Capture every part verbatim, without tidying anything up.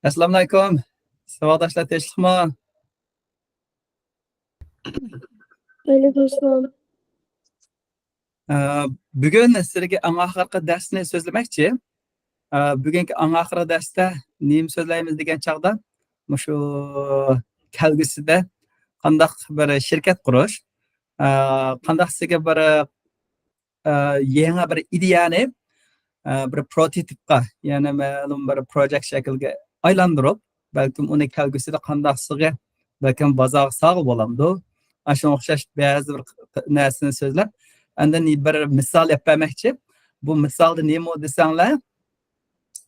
ئەسسالامۇئەلەيكۇم. ساۋاقداشلار، تىنچلىقمۇ؟ ۋەئەلەيكۇم ئەسسالام. ئە، بۈگۈن سىلەرگە ئەڭ ئاخىرقى دەرسنى سۆزلىمەكچى. ئە، بۈگۈنكى ئەڭ ئاخىرقى دەرستە نېمە سۆزلەيمىز دېگەن چاغدا، مۇشۇ كەلگۈسىدە قانداق بىر شىركەت قۇرۇش، ئە، قانداق سىزگە بىر، ئە، يېڭى بىر ئىدىيەنى، ئە، بىر پروتوتىپقا، يەنى مەلۇم بىر پروجېكت شەكلىگە ئايلاندۇرۇپ، بەلكىم ئۇنى كەلگۈسىدە قانداق سىزگە، بەلكىم بازارغا سالغىلى بولامدۇ؟ ئاشۇنىڭغا ئوخشاش بەزى بىر نەرسىنى سۆزلەپ، ئاندىن بىر مىسال ئېلىپ بەرمەكچى. بۇ مىسالدا نېمە دېسەڭلار،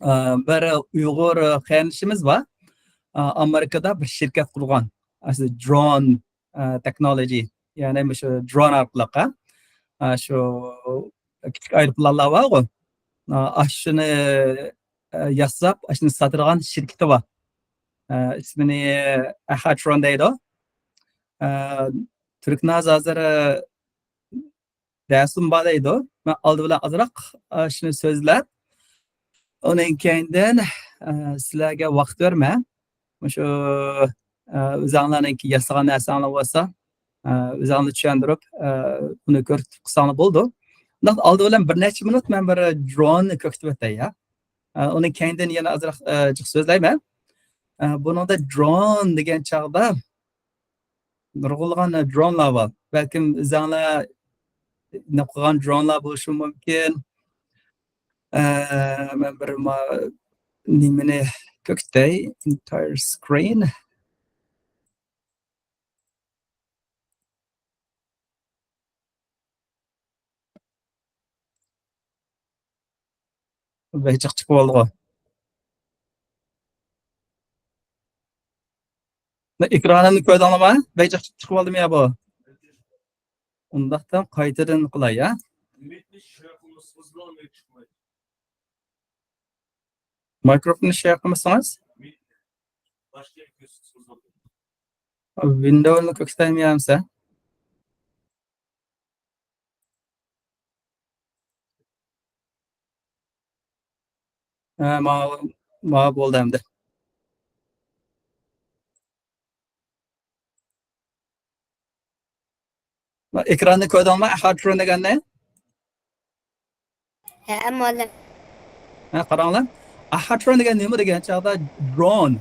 ئە، بىر ئۇيغۇر قېرىندىشىمىز بار. ئە، ئامېرىكىدا بىر شىركەت قۇرغان. ئەسلى درون، ئە، تېخنولوگى، يەنى مۇشۇ درون ئارقىلىق، ئە، شۇ كىچىك ئايروپىلانلار بارغۇ. ئە، ئاشۇنى، ئە، ياساپ، ئاشۇنى ساتىدىغان شىركىتى بار. ئە، ئىسمىنى ئەخەترون دەيدۇ. ئە، تۈركناز ھازىر، ئە، دەرسىم بار دەيدۇ. مەن ئالدى بىلەن ئازراق، ئە، شۇنى سۆزلەپ، ئۇنىڭ كەينىدىن، ئە، سىلەرگە ۋاقىت بەرمەي، مۇشۇ، ئە، ئۆزۈڭلارنىڭكى ياسىغان نەرسەڭلار بولسا، ئە، ئۆزۈڭلار چۈشەندۈرۈپ، ئە، ئۇنى كۆرسىتىپ قىلساڭلار بولىدۇ. ئۇنداق ئالدى بىلەن بىر نەچچە مىنۇت مەن بىر دروننى كۆكتۈپ ئۆتەي، يا. ئە، ئۇنىڭ كەينىدىن يەنە ئازراق، ئە، جىق سۆزلەيمەن. ئە، بۇنىڭدا درون دېگەن چاغدا نۇرغۇنلىغان درونلار بار. بەلكىم ئۆزۈڭلار نېمە قىلغان درونلار بولۇشى مۇمكىن. ئە، مەن بىر ما-، نېمىنى كۆكتەي، entire screen. بەك جىق چىقىپ بولدىغۇ. ئېكرانىمنى كۆردۈڭلارمۇ؟ بەك جىق چىقىپ بولدىمۇ يا بۇ؟ ئۇنداقتا قايتىدىن قىلاي، يا؟ مايكروفوننى شېير قىلمىسىڭىز؟ ۋىندوۋنى كۆكسىتەيمۇ يا ئەمسە؟ ھە، ما، ما بولدى ئەمدى. ئېكراننى كۆردۈڭمۇ؟ ئەخەترون دېگەننى؟ ھە، مۇئەللىم. ھە، قاراڭلار. ئەخەترون دېگەن نېمە دېگەن چاغدا درون.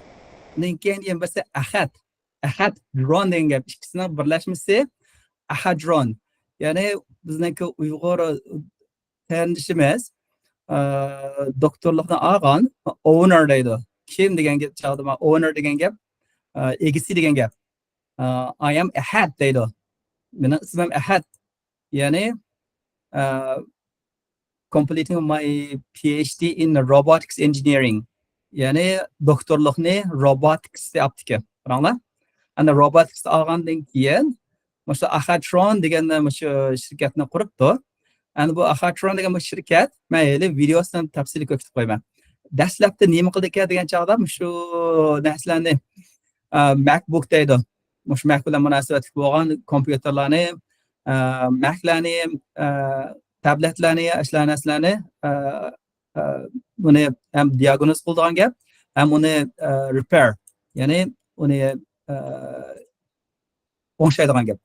ئۇنىڭ كەينىدىن بىرسى ئەخەت. ئەخەت، درون دېگەن گەپ. ئىككىسىنىڭ بىرلەشمىسى ئەخەدرون. يەنى بىزنىڭكى ئۇيغۇر قېرىندىشىمىز، ئە، دوكتورلۇقنى ئالغان، ئونېر دەيدۇ. كىم دېگەن گەپ چاغدا، ئونېر دېگەن گەپ، ئە، ئىگىسى دېگەن گەپ. ئە، I am ئەھەت دەيدۇ. مېنىڭ ئىسمىم ئەھەت. يەنى، ئە، completing my PhD in robotics engineering. يەنى دوكتورلۇقنى روبوتىكستا ئاپتىكەن. قاراڭلار. ئەنە روبوتىكستا ئالغاندىن كېيىن مۇشۇ ئەخەترون دېگەن مۇشۇ شىركەتنى قۇرۇپتۇ. ئەنە بۇ ئەخەترون دېگەن بۇ شىركەت، مەن ھېلى ۋىدېئوسىنى تەپسىلىي كۆرسىتىپ قويىمەن. دەسلەپتە نېمە قىلىدىكەن دېگەن چاغدا مۇشۇ نەرسىلەرنى، ئە، مەكبۇك دەيدۇ. مۇشۇ مەك بىلەن مۇناسىۋەتلىك بولغان كومپيۇتېرلارنى، ئە، مەكلەرنى، ئە، تابلېتلارنى، ئاشۇنداق نەرسىلەرنى، ئە، ئە، بۇنى ھەم دىئاگنوز قىلىدىغان گەپ، ھەم ئۇنى، ئە، رېپېئېر، يەنى ئۇنى، ئە، ئوڭشايدىغان گەپ.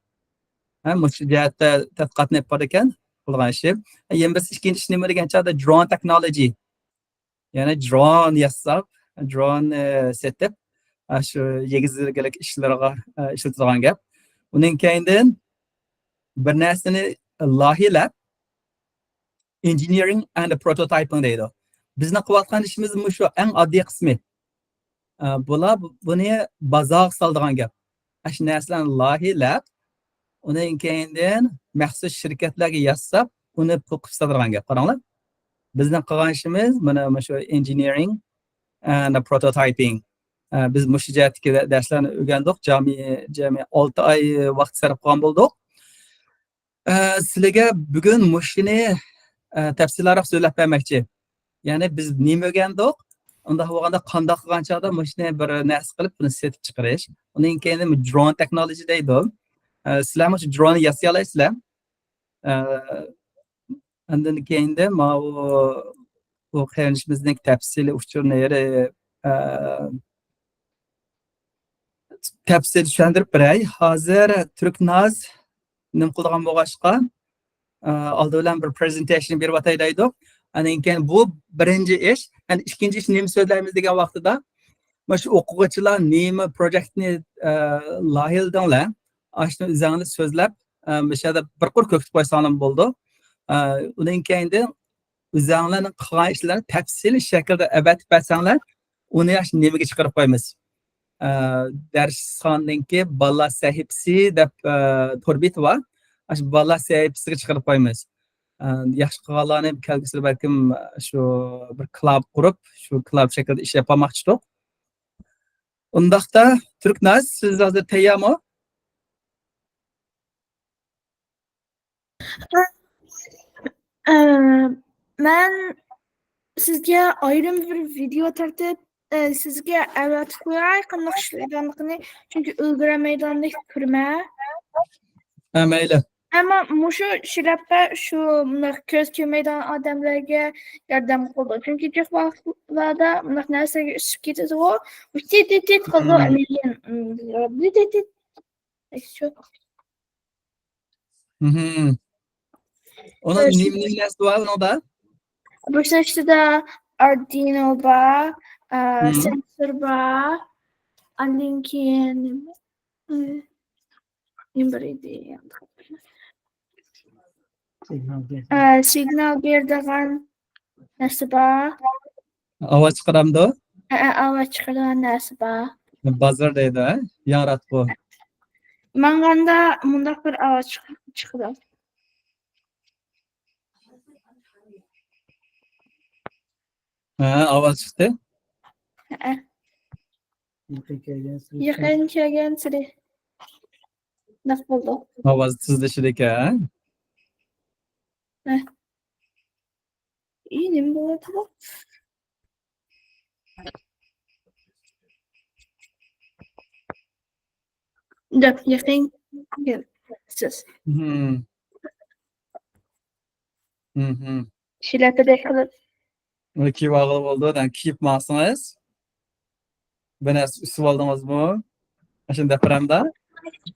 ھە، مۇشۇ جەھەتتە تەتقىقاتنى ئېلىپ بارىدىكەن، قىلغان ئىشى. ئەمدى ئىككىنچى ئىش نېمە دېگەن چاغدا درون تېخنولوگى. يەنى درون ياساپ، درون، ئە، سېتىپ، ئە، شۇ يېزا ئىگىلىك ئىشلىرىغا، ئە، ئىشلىتىدىغان گەپ. ئۇنىڭ كەينىدىن بىر نەرسىنى لايىھەلەپ، ئىنژىنىيرىڭ ئەند پروتوتايپىڭ دەيدۇ. بىزنىڭ قىلىۋاتقان ئىشىمىز مۇشۇ ئەڭ ئاددىي قىسمى. ئە، بۇلار بۇنى بازارغا سالىدىغان گەپ. ئاشۇ نەرسىلەرنى لايىھەلەپ، ئۇنىڭ كەينىدىن مەخسۇس شىركەتلەرگە ياساپ، ئۇنى پۇل قىلىپ ساتىدىغان گەپ. قاراڭلار. بىزنىڭ قىلغان ئىشىمىز مانا مۇشۇ ئىنژىنىيرىڭ ئەند پروتوتايپىڭ. ئە، بىز مۇشۇ جەھەتتىكى دەرسلەرنى ئۆگەندۇق. جەمئىي، جەمئىي ئالتە ئاي ۋاقىت سەرپ قىلغان بولدۇق. ئە، سىلەرگە بۈگۈن مۇشۇنى، ئە، تەپسىلىيراق سۆزلەپ بەرمەكچى. يەنى بىز نېمە ئۆگەندۇق؟ ئۇنداق بولغاندا قانداق قىلغان چاغدا مۇشۇنى بىر نەرسە قىلىپ، بۇنى سېتىپ چىقىرىش. ئۇنىڭ كەينىدىن درون تېخنولوگى دەيدۇ. ئە، سىلەر مۇشۇ دروننى ياسىيالايسىلەر. ئە، ئاندىن كېيىندە ماۋۇ، بۇ قېرىندىشىمىزنىڭ تەپسىلىي ئۇچۇرىنى يەنە ئە، تەپسىلىي چۈشەندۈرۈپ بېرەي. ھازىر تۈركناز نېمە قىلىدىغان بولغاچقا، ئە، ئالدى بىلەن بىر پرېزېنتېيشن بېرىۋاتاي دەيدۇ. ئاندىن كېيىن بۇ بىرىنچى ئىش. ئەنە ئىككىنچى ئىش نېمە سۆزلەيمىز دېگەن ۋاقتىدا، مانا شۇ ئوقۇغۇچىلار نېمە پروجېكتنى، ئە، لايىھەلىدىڭلار، ئاشۇنى ئۆزۈڭلار سۆزلەپ، ئە، مۇشۇ يەردە بىر قۇر كۆكتۈپ قويساڭلار بولىدۇ. ئە، ئۇنىڭ كەينىدىن ئۆزۈڭلارنىڭ قىلغان ئىشلىرىنى تەپسىلىي شەكىلدە ئەۋەتىپ بەرسەڭلار، ئۇنى ئاشۇ نېمىگە چىقىرىپ قويىمىز. ئە، دەرسخانىنىڭكى بالىلار سەھىپىسى دەپ، ئە، تور بېتى بار. ئاشۇ بالىلار سەھىپىسىگە چىقىرىپ قويىمىز. ئە، ياخشى قىلغانلارنى كەلگۈسىدە بەلكىم شۇ بىر كلاب قۇرۇپ، شۇ كلاب شەكلىدە ئىش ئېلىپ بارماقچىدۇق. ئۇنداقتا، تۈركناز، سىز ھازىر تەييارمۇ؟ ئە، مەن سىزگە ئايرىم بىر ۋىدېئو تارتىپ، ئە، سىزگە ئەۋەتىپ قوياي، قانداق ئىشلەيدىغانلىقىنى، چۈنكى ئۈلگۈرەلمەيدىغاندەك كۆرىمەن. ھە، مەيلى. ئەمما مۇشۇ شىلەپە شۇ مۇنداق كۆز كۆرمەيدىغان ئادەملەرگە ياردەم قىلىدۇ. چۈنكى جىق ۋاقىتلاردا مۇنداق نەرسىگە ئۈسۈپ كېتىدىغۇ. تىت تىت تىت قىلىدۇ، مم. لېكىن، مم، تىت تىت تىت. شۇ. مهم. ئۇنىڭ نېمە، نېمە نەرسە بار ئۇنىڭدا؟ بۇ ئىچىدە ئاردۇينو بار، ئە، مم. سېنسور بار، ئاندىن كېيىن نېمە؟ ئە، نېمە بار ئىدى؟ ئە، سىگنال بېرىدىغان نەرسە بار. ئاۋاز چىقىرامدۇ؟ ئە، ئە، ئاۋاز چىقىرىدىغان نەرسە بار. بازار دەيدۇ، ھە؟ ياڭراتقۇ. ماڭغاندا مۇنداق بىر ئاۋاز چىق-، چىقىدۇ. ھە، ئاۋاز چىقتى. ھە. يېقىن كەلگەنسېرى. يېقىن كەلگەنسېرى. نەق بولدى. ئاۋاز تېزلىشىدىكەن. ھە. ئى، نېمە بولۇۋاتىدۇ؟ دەپ يېقىن سىز. مهم. مهم. شىلەپىدەك قىلىپ. ئۇنى كىيىپ ئالغىلى بولىدۇ، دەپ كىيىپ ماڭسىڭىز. بىر نەرسە ئۈسۈپ ئالدىڭىزمۇ؟ ئاشۇنداق بىرەمدە؟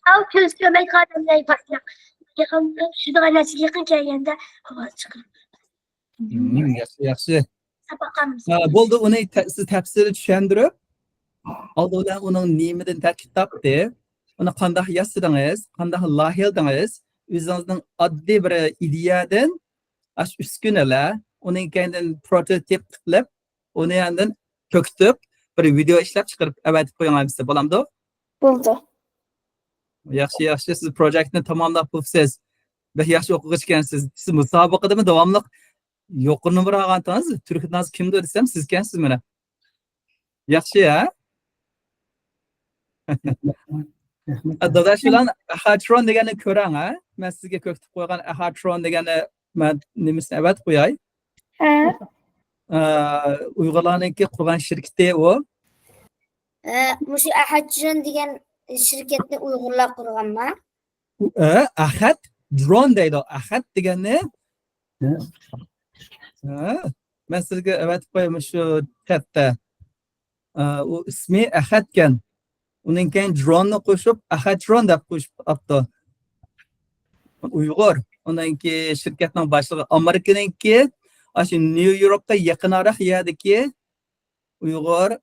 ئاۋۇ كۆز كۆرمەيدىغان ئادەملەر بار. يېقىن، چۈشىدىغان نەرسىگە يېقىن كەلگەندە ئاۋاز چىقىرىدۇ. مم، ياخشى، ياخشى. ھە، بولدى، ئۇنى تە-، سىز تەپسىلىي چۈشەندۈرۈپ، ئالدى بىلەن ئۇنىڭ نېمىدىن تەركىب تاپتى، ئۇنى قانداق ياسىدىڭىز، قانداق لايىھەلىدىڭىز، ئۆزىڭىزنىڭ ئاددىي بىر ئىدىيەدىن، ئاشۇ ئۈسكۈنىلەر، ئۇنىڭ كەينىدىن پروتوتىپ قىلىپ، ئۇنى ئاندىن كۆكىتىپ، بىر ۋىدېئو ئىشلەپ چىقىرىپ ئەۋەتىپ قويۇڭ ئەمىسە، بولامدۇ؟ بولىدۇ. ياخشى، ياخشى، سىز پروجېكتنى تاماملاپ بوپسىز. بەك ياخشى ئوقۇغۇچىكەنسىز. سىز مۇسابىقىدىمۇ داۋاملىق يۇقىرى نومۇر ئالغانتىڭىز، تۈركناز كىمدۇ دېسەم، سىزكەنسىز مانا. ياخشى، ھە؟ دادا، شۇلان ئەھەترون دېگەننى كۆرەڭ، ھە؟ مەن سىزگە كۆكىتىپ قويغان ئەھەترون دېگەننى مەن نېمىسىنى ئەۋەتىپ قوياي. ھە. ئە، ئۇيغۇرلارنىڭكى قۇرغان شىركىتى ئۇ. ئە، مۇشۇ ئەھەترون دېگەن شىركەتنى ئۇيغۇرلار قۇرغانما؟ ئە، ئەھەت درون دەيدۇ. ئەھەت دېگەننى. ھە. ھە. مەن سىزگە ئەۋەتىپ قوياي مۇشۇ چەتتە. ئە، ئۇ ئىسمى ئەھەتكەن. ئۇنىڭ كەينى دروننى قوشۇپ، ئەھەترون دەپ قوشۇپ ئاپتۇ. ئۇيغۇر. ئۇنىڭكى شىركەتنىڭ باشلىقى ئامېرىكىنىڭكى، ئاشۇ نيۇ يوركقا يېقىنراق يەردىكى ئۇيغۇر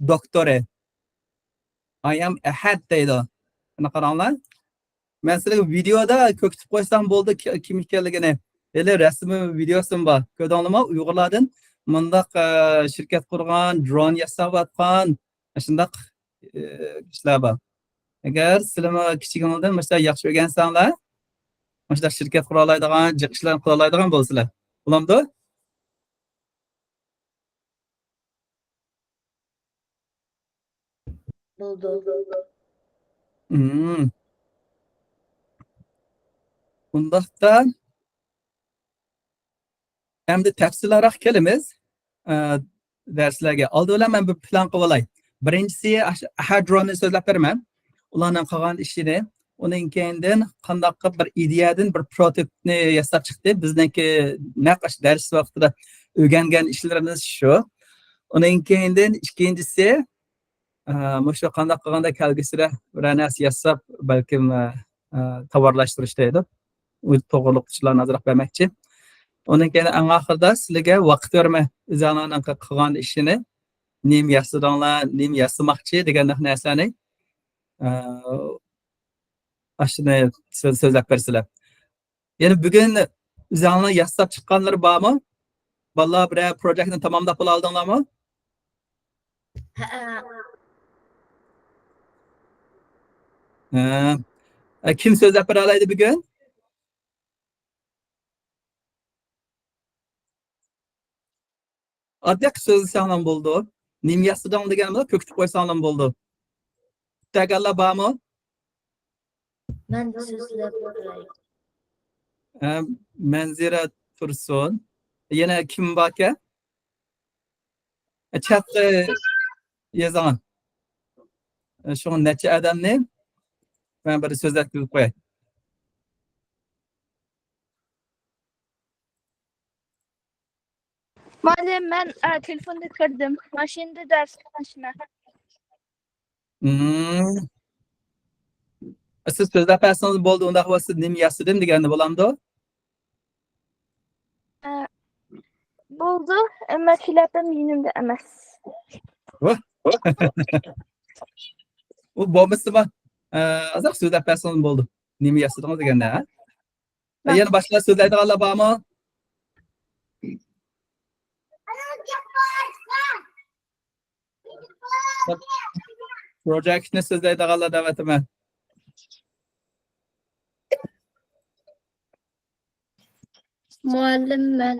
دوكتورى. I am Ahad دەيدۇ. مانا قاراڭلار. مەن سىلەرگە ۋىدېئودا كۆرسىتىپ قويسام بولدى، كى-، كىم ئىكەنلىكىنى. ھېلى رەسىمى، ۋىدېئوسىمۇ بار. كۆردۈڭلارمۇ؟ ئۇيغۇرلاردىن مۇنداق، ئە، شىركەت قۇرغان، درون ياساۋاتقان، شۇنداق، ئە، كىشىلەر بار. ئەگەر سىلەرمۇ كىچىكىڭلاردىن مۇشۇنداق ياخشى ئۆگەنسەڭلار، مۇشۇنداق شىركەت قۇرالايدىغان، جىق ئىشلارنى قىلالايدىغان بولىسىلەر. بولامدۇ؟ بولدى. مم. ئۇنداقتا ئەمدى تەپسىلىيراق كېلىمىز، ئە، دەرسلەرگە. ئالدى بىلەن مەن بىر پىلان قىلىۋالاي. بىرىنچىسى، ئاش-، ئەھەتروننى سۆزلەپ بېرىمەن. ئۇلارنىڭ قىلغان ئىشىنى. ئۇنىڭ كەينىدىن قانداق بىر ئىدىيەدىن بىر پروتوتىپنى ياساپ چىقتى. بىزنىڭكى نەق ئاشۇ دەرس ۋاقتىدا ئۆگەنگەن ئىشلىرىمىز شۇ. ئۇنىڭ كېيىندىن ئىككىنچىسى، ئە، مۇشۇ قانداق قىلغاندا كەلگۈسىدە بىرەر نەرسە ياساپ، بەلكىم، ئە، ئە، تاۋارلاشتۇرۇش دەيدۇ. ئۇ توغرىلىق ئۇچۇرلارنى ئازراق بەرمەكچى. ئۇنىڭ كېيىن ئەڭ ئاخىرىدا سىلەرگە ۋاقىت بېرىمەن. ئۆزۈڭلارنىڭ قىلغان ئىشىنى، نېمە ياسىدىڭلار، نېمە ياسىماقچى دېگەندەك نەرسىلەرنى، ئە، ئاشۇنى سۆز-، سۆزلەپ بەرسىلەر. يەنە بۈگۈن ئۆزۈڭلار ياساپ چىققانلىرى بارمۇ؟ بالىلار بىرەر پروجېكتنى تاماملاپ بولالدىڭلارمۇ؟ ھەئە. ھە. ئە، كىم سۆزلەپ بېرەلەيدۇ بۈگۈن؟ ئاددىي سۆزلىسەڭلار بولىدۇ. نېمە ياسىدىڭ دېگەن بولىدۇ، كۆكۈتۈپ قويساڭلار بولىدۇ. پۈتتۈرگەنلەر بارمۇ؟ مەن سۆزلەپ بېرەي. ھە، مەنزىرە تۇرسۇن. يەنە كىم باركەن؟ چاتقا يېزىڭ. شۇڭا نەچچە ئادەمنى مەن بىر سۆزلەتكۈزۈپ قوياي. مۇئەللىم، مەن، ئە، تېلېفوندا كۆردۈم. ماشىنىدا دەرس قىلىشىمەن. مم. سىز سۆزلەپ بەرسىڭىز بولدى، ئۇنداق بولسا نېمە ياسىدىم دېگەندە بولامدۇ؟ ئە، بولىدۇ، ئەمما كىلەپەم يېنىمدا ئەمەس. ۋاھ. ئۇ بولمىسىمۇ، ئە، ئازراق سۆزلەپ بەرسىڭىز بولدى. نېمە ياسىدىڭىز دېگەندە، ھە؟ يەنە باشقا سۆزلەيدىغانلار بارمۇ؟ پروجېكتنى سۆزلەيدىغانلار دەۋەتىمەن. مۇئەللىم، مەن.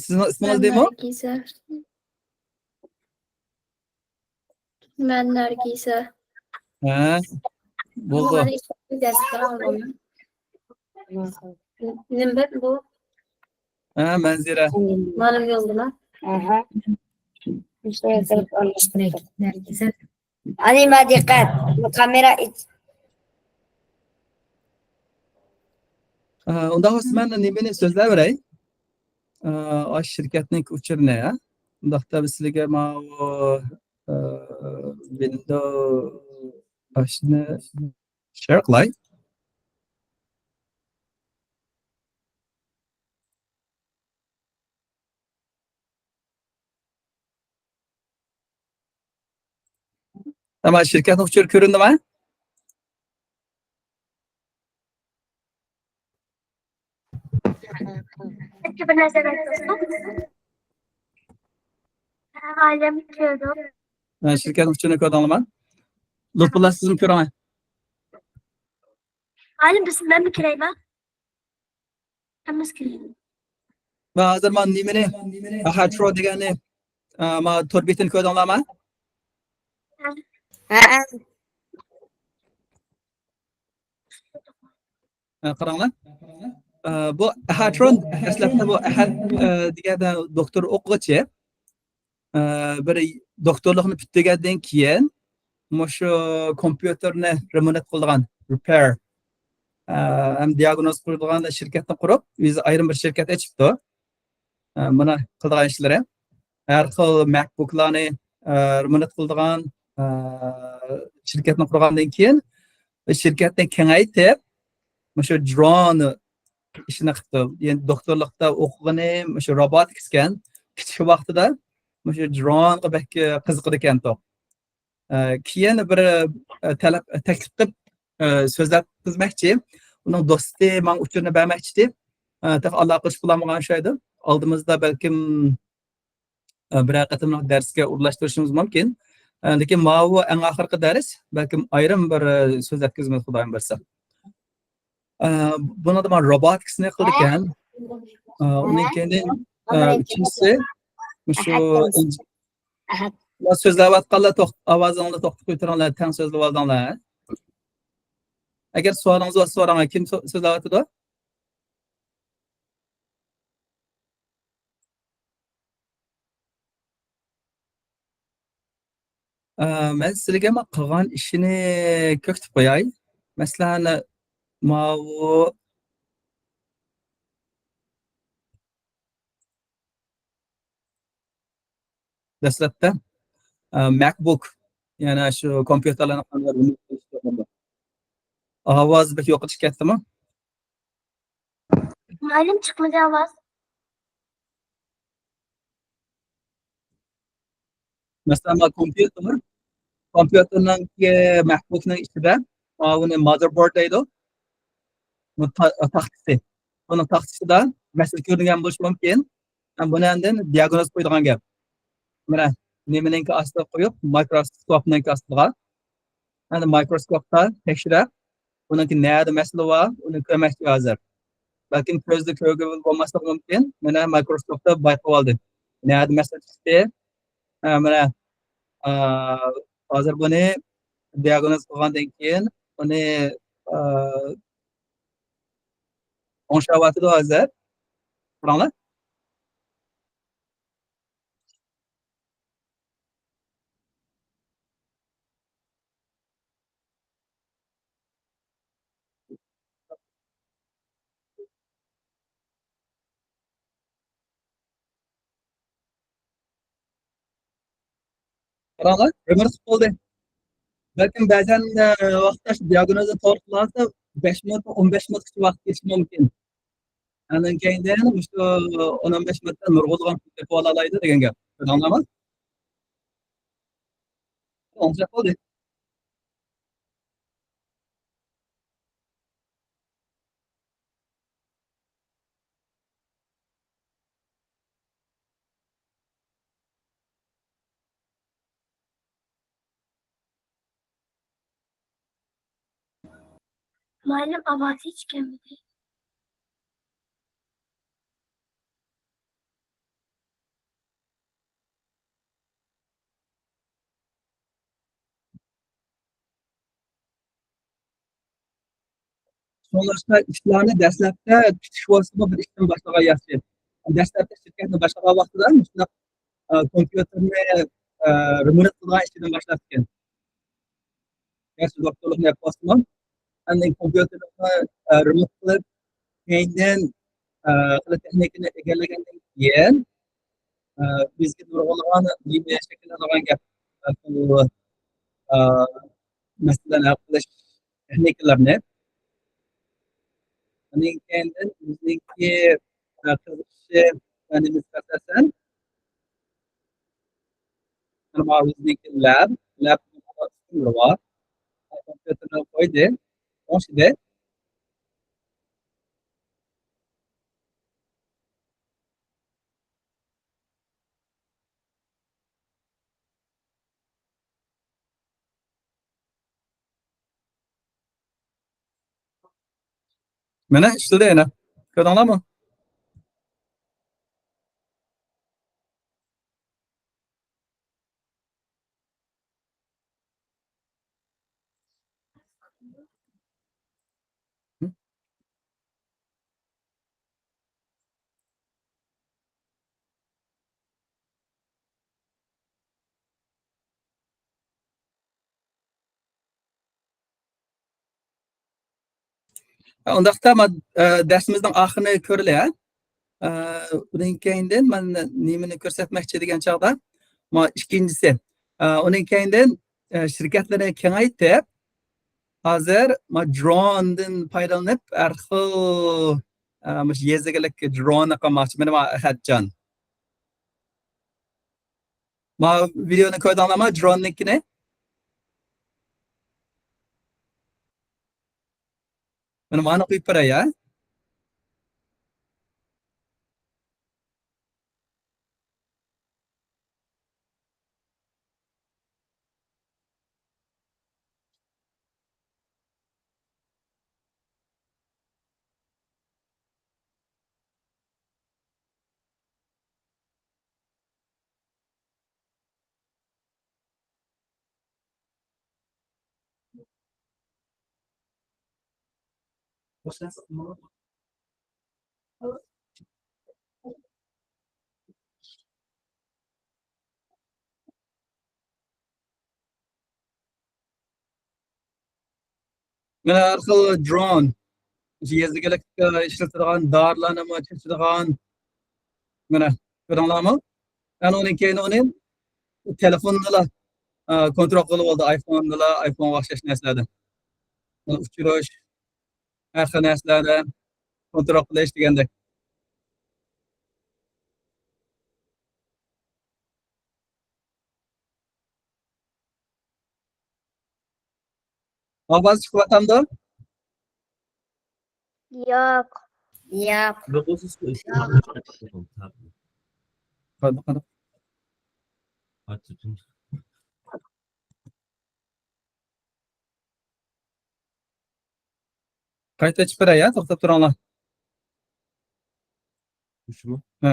سىزنىڭ ئىسمىڭىز نېمە؟ نەرگىزە. مەن نەرگىزە. ھە، بولدى. نېمە بۇ؟ ھە، مەنزىرە. مانا يولدىما؟ ئەھە. نېرگىزە. ئانىما دىققەت. بۇ كامېرا ئىچ. ئە، ئۇنداق بولسا مەن نېمىنى سۆزلەۋېرەي. ئە، ئاشۇ شىركەتنىڭ ئۇچۇرىنى، ھە؟ ئۇنداقتا بىز سىلىگە ماۋۇ، ئە، ۋىندو ئاشۇنى شېر قىلاي. تامام، شىركەتنىڭ ئۇچۇرى كۆرۈندىمۇ؟ بىر نەرسە ئايلىم كۆردۈم. ھە، شىركەتنىڭ ئۇچۇرىنى كۆردۈڭلارمۇ؟ لۇتپۇللا، سىزمۇ كۆرۈڭ. ئايلىم، بىز، مەنمۇ كىرەيمۇ؟ ھەممىسى كىرىدۇ. ۋە ھازىر مانا نېمىنى، ئاھا، ترو دېگەننى، ئا، ما تور بېتىنى كۆردۈڭلارمۇ؟ ھە. ھە، قاراڭلار. ئا، بۇ ئاھا ترون، دەسلەپتە بۇ ئاھا، ئا، دېگەندە دوكتور ئوقۇغۇچى. ئە، بىر دوكتورلۇقنى پۈتتۈرگەندىن كېيىن، مۇشۇ كومپيۇتېرنى رېمونت قىلىدىغان، رېپېير، ئە، ھەم دىياگنوز قويىدىغان شىركەتنى قۇرۇپ، ئۆزى ئايرىم بىر شىركەت ئېچىپتۇ. ئە، مانا قىلىدىغان ئىشلىرى. ھەر خىل مەكبۇكلارنى، ئە، رېمونت قىلىدىغان، ئە، شىركەتنى قۇرغاندىن كېيىن، شىركەتنى كېڭەيتىپ، مۇشۇ درون ئىشىنى قىپتۇ. يەنى دوكتورلۇقتا ئوقۇغىنى مۇشۇ روبوتىكس ئىكەن. كىچىك ۋاقتىدا مۇشۇ درونغا بەك، ئە، قىزىقىدىكەنتۇ. ئە، كېيىن بىر، ئە، تەلەپ، تەكلىپ قىلىپ، ئە، سۆزلەپ قىلماقچى. ئۇنىڭ دوستى ماڭا ئۇچۇرنى بەرمەكچى ئىدى. ئە، تېخى ئالاقىلىشىپ بولالمىغان ئوخشايدۇ. ئالدىمىزدا بەلكىم ئە، بىرەر قېتىملىق دەرسكە ئورۇنلاشتۇرۇشىمىز مۇمكىن. ئە، لېكىن ماۋۇ ئەڭ ئاخىرقى دەرس، بەلكىم ئايرىم بىر، ئە، سۆزلەتكۈزىمىز، خۇدايىم بۇيرۇسا. ئە، بۇنىڭدا مانا روبوتىكسنى قىلىدىكەن. ئە، ئۇنىڭ كېيىن، ئە، ئۈچىنچىسى، مۇشۇ ئەھەت. سۆزلەۋاتقانلار توخت-، ئاۋازىڭلارنى توختىتىپ قويۇپ تۇرۇڭلار، تەڭ سۆزلىۋالدىڭلار. ئەگەر سوئالىڭىز بولسا سوراڭ، كىم سو-، سۆزلەۋاتىدۇ؟ ئە، مەن سىلىگە ما قىلغان ئىشىنى كۆكتۈپ قوياي. مەسىلەن، ماۋۇ دەسلەپتە، ئە، مەكبۇك، يەنى شۇ كومپيۇتېرلارنى قانداق رېمونت قىلىش توغرىلىق. ئاۋاز بەك يوقىلىشىپ كەتتىمۇ؟ مۇئەللىم، چىقمىدى ئاۋاز. مەسىلەن، مانا كومپيۇتېر، كومپيۇتېرنىڭكى، مەكبۇكنىڭ ئىچىدە، ماۋۇنى مازېربورد دەيدۇ. بۇ تا-، تاختىسى. بۇنىڭ تاختىسىدا مەسىلە كۆرۈنگەن بولۇشى مۇمكىن. ھەم بۇنى ئاندىن دىئاگنوز قويىدىغان گەپ. مانا، نېمىنىڭكى ئاستىغا قويۇپ، مايكروسكوپنىڭكى ئاستىغا. ئەمدى مايكروسكوپتا تەكشۈرۈپ، بۇنىڭكى نەدە مەسىلە بار، ئۇنى كۆرمەكچى ھازىر. بەلكىم كۆزدە كۆرگىلى بولماسلىقى مۇمكىن. مانا مايكروسكوپتا بايقىۋالدى. نەدە مەسىلە چىقتى؟ ھە، مانا، ئا، ھازىر بۇنى دىئاگنوز قىلغاندىن كېيىن، ئۇنى، ئا، ئوڭشاۋاتىدۇ ھازىر. قاراڭلار. قاراڭلار، رېمونت بولدى. بەلكىم بەزەن، ئە، ۋاقىتتا شۇ دىئاگنوزنى توغرا قىلالمىسا، بەش مىنۇت، ئون بەش مىنۇتقىچە ۋاقىت كېتىشى مۇمكىن. ئاندىن كېيىن مۇشۇ ئون ئون بەش مىنۇتتا نۇرغۇنلىغان پۇل تېپىۋالالايدۇ دېگەن گەپ. ئاڭلاڭلارمۇ؟ ئوڭشاپ بولدى. مۇئەللىم، ئاۋازى ھېچ كەلمىدى. شۇڭلاشقا ئىشلارنى دەسلەپتە كۈتۈش بولسىمۇ بىر ئىشتىن باشلىغان ياخشى. دەسلەپتە شىركەتنى باشلىغان ۋاقتىدا مۇشۇنداق، ئە، كومپيۇتېرنى، ئە، رېمونت قىلىدىغان ئىشىدىن باشلاپتىكەن. ياخشى دوختۇرلۇقنى يەپ بولسىمۇ، ئاندىن كومپيۇتېرنى، ئە، رېمونت قىلىپ، كەينىدىن، ئە، خېلى تېخنىكىنى ئىگىلىگەندىن كېيىن، ئە، بىزگە نۇرغۇنلىغان نېمە شەكىللىنىدىغان گەپ، ئە، بۇ، ئە، مەسىلىلەرنى ھەل قىلىش تېخنىكىلىرىنى. ئاندىن كېيىندىن بىزنىڭكى، ئە، قىزىقىشى، يەنى بىز ئاساسەن، مانا بىزنىڭكى لەب، لەب بار. كومپيۇتېرنى قويدى، ئوڭشىدى. مانا ئىشلىدى يەنە. كۆردۈڭلارمۇ؟ ئۇنداقتا ما-، ئە، دەرسىمىزنىڭ ئاخىرىنى كۆرىلى، ھە؟ ئە، ئۇنىڭ كەينىدىن مەن نېمىنى كۆرسەتمەكچى دېگەن چاغدا، ما، ئىككىنچىسى، ئە، ئۇنىڭ كەينىدىن، ئە، شىركەتلىرىنى كېڭەيتىپ، ھازىر ما، دروندىن پايدىلىنىپ، ھەر خىل، ئە، مۇشۇ يېزا ئىگىلىك درونى قىلماقچى. مانا، ما، ئەخەتجان. ما ۋىدېئونى كۆردۈڭلارمۇ، دروننىڭكىنى؟ مانا مانا قويۇپ بېرەي، ھە؟ مانا ھەر خىل درون. يېزا ئىگىلىكتە ئىشلىتىدىغان، دارىلارنىمۇ چېچىدىغان. مانا، كۆردۈڭلارمۇ؟ ئەنە ئۇنىڭ كەينى ئۇنى تېلېفوندىلا، ئە، كونترول قىلىپ بولدى. ئايفوندىلا، ئايفونغا ئوخشاش نەرسىلەردە. ئۇنى ئۇچۇرۇش، ھەر خىل نەرسىلەردە كونترول قىلىش دېگەندەك. ئاۋاز چىقىۋاتامدۇ؟ ياق. ياق. قانداق، قانداق؟ قايتا ئېچىپ بېرەي، يا، توختاپ تۇرۇڭلار. مۇشۇمۇ؟ ھە.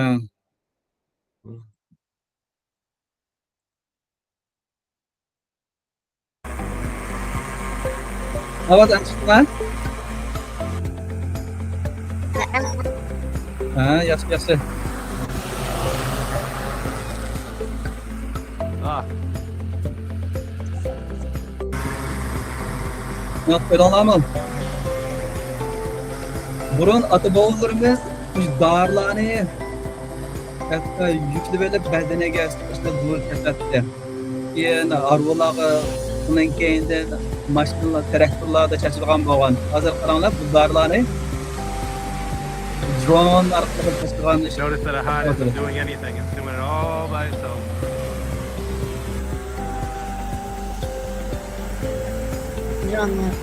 ئاۋاز ئەنە چىقتىما؟ ھە، ياخشى، ياخشى. ئاھ. ياق، كۆردۈڭلارمۇ؟ بۇرۇن ئاتا-بوۋىلىرىمىز مۇشۇ دارىلارنى ھەتتا يۈكلىۋېلىپ بەدىنىگە ئاشۇنداق بۇيرۇپ كېتەتتى. كېيىن ھارۋىلارغا، ئۇنىڭ كەينىدىن ماشىنىلار، تىراكتورلاردا چاچىدىغان بولغان. ھازىر قاراڭلار، بۇ دارىلارنى درون ئارقىلىق چاچىدىغان ئىش. Notice that a heart isn't doing anything. It's doing it all by itself. درونلار.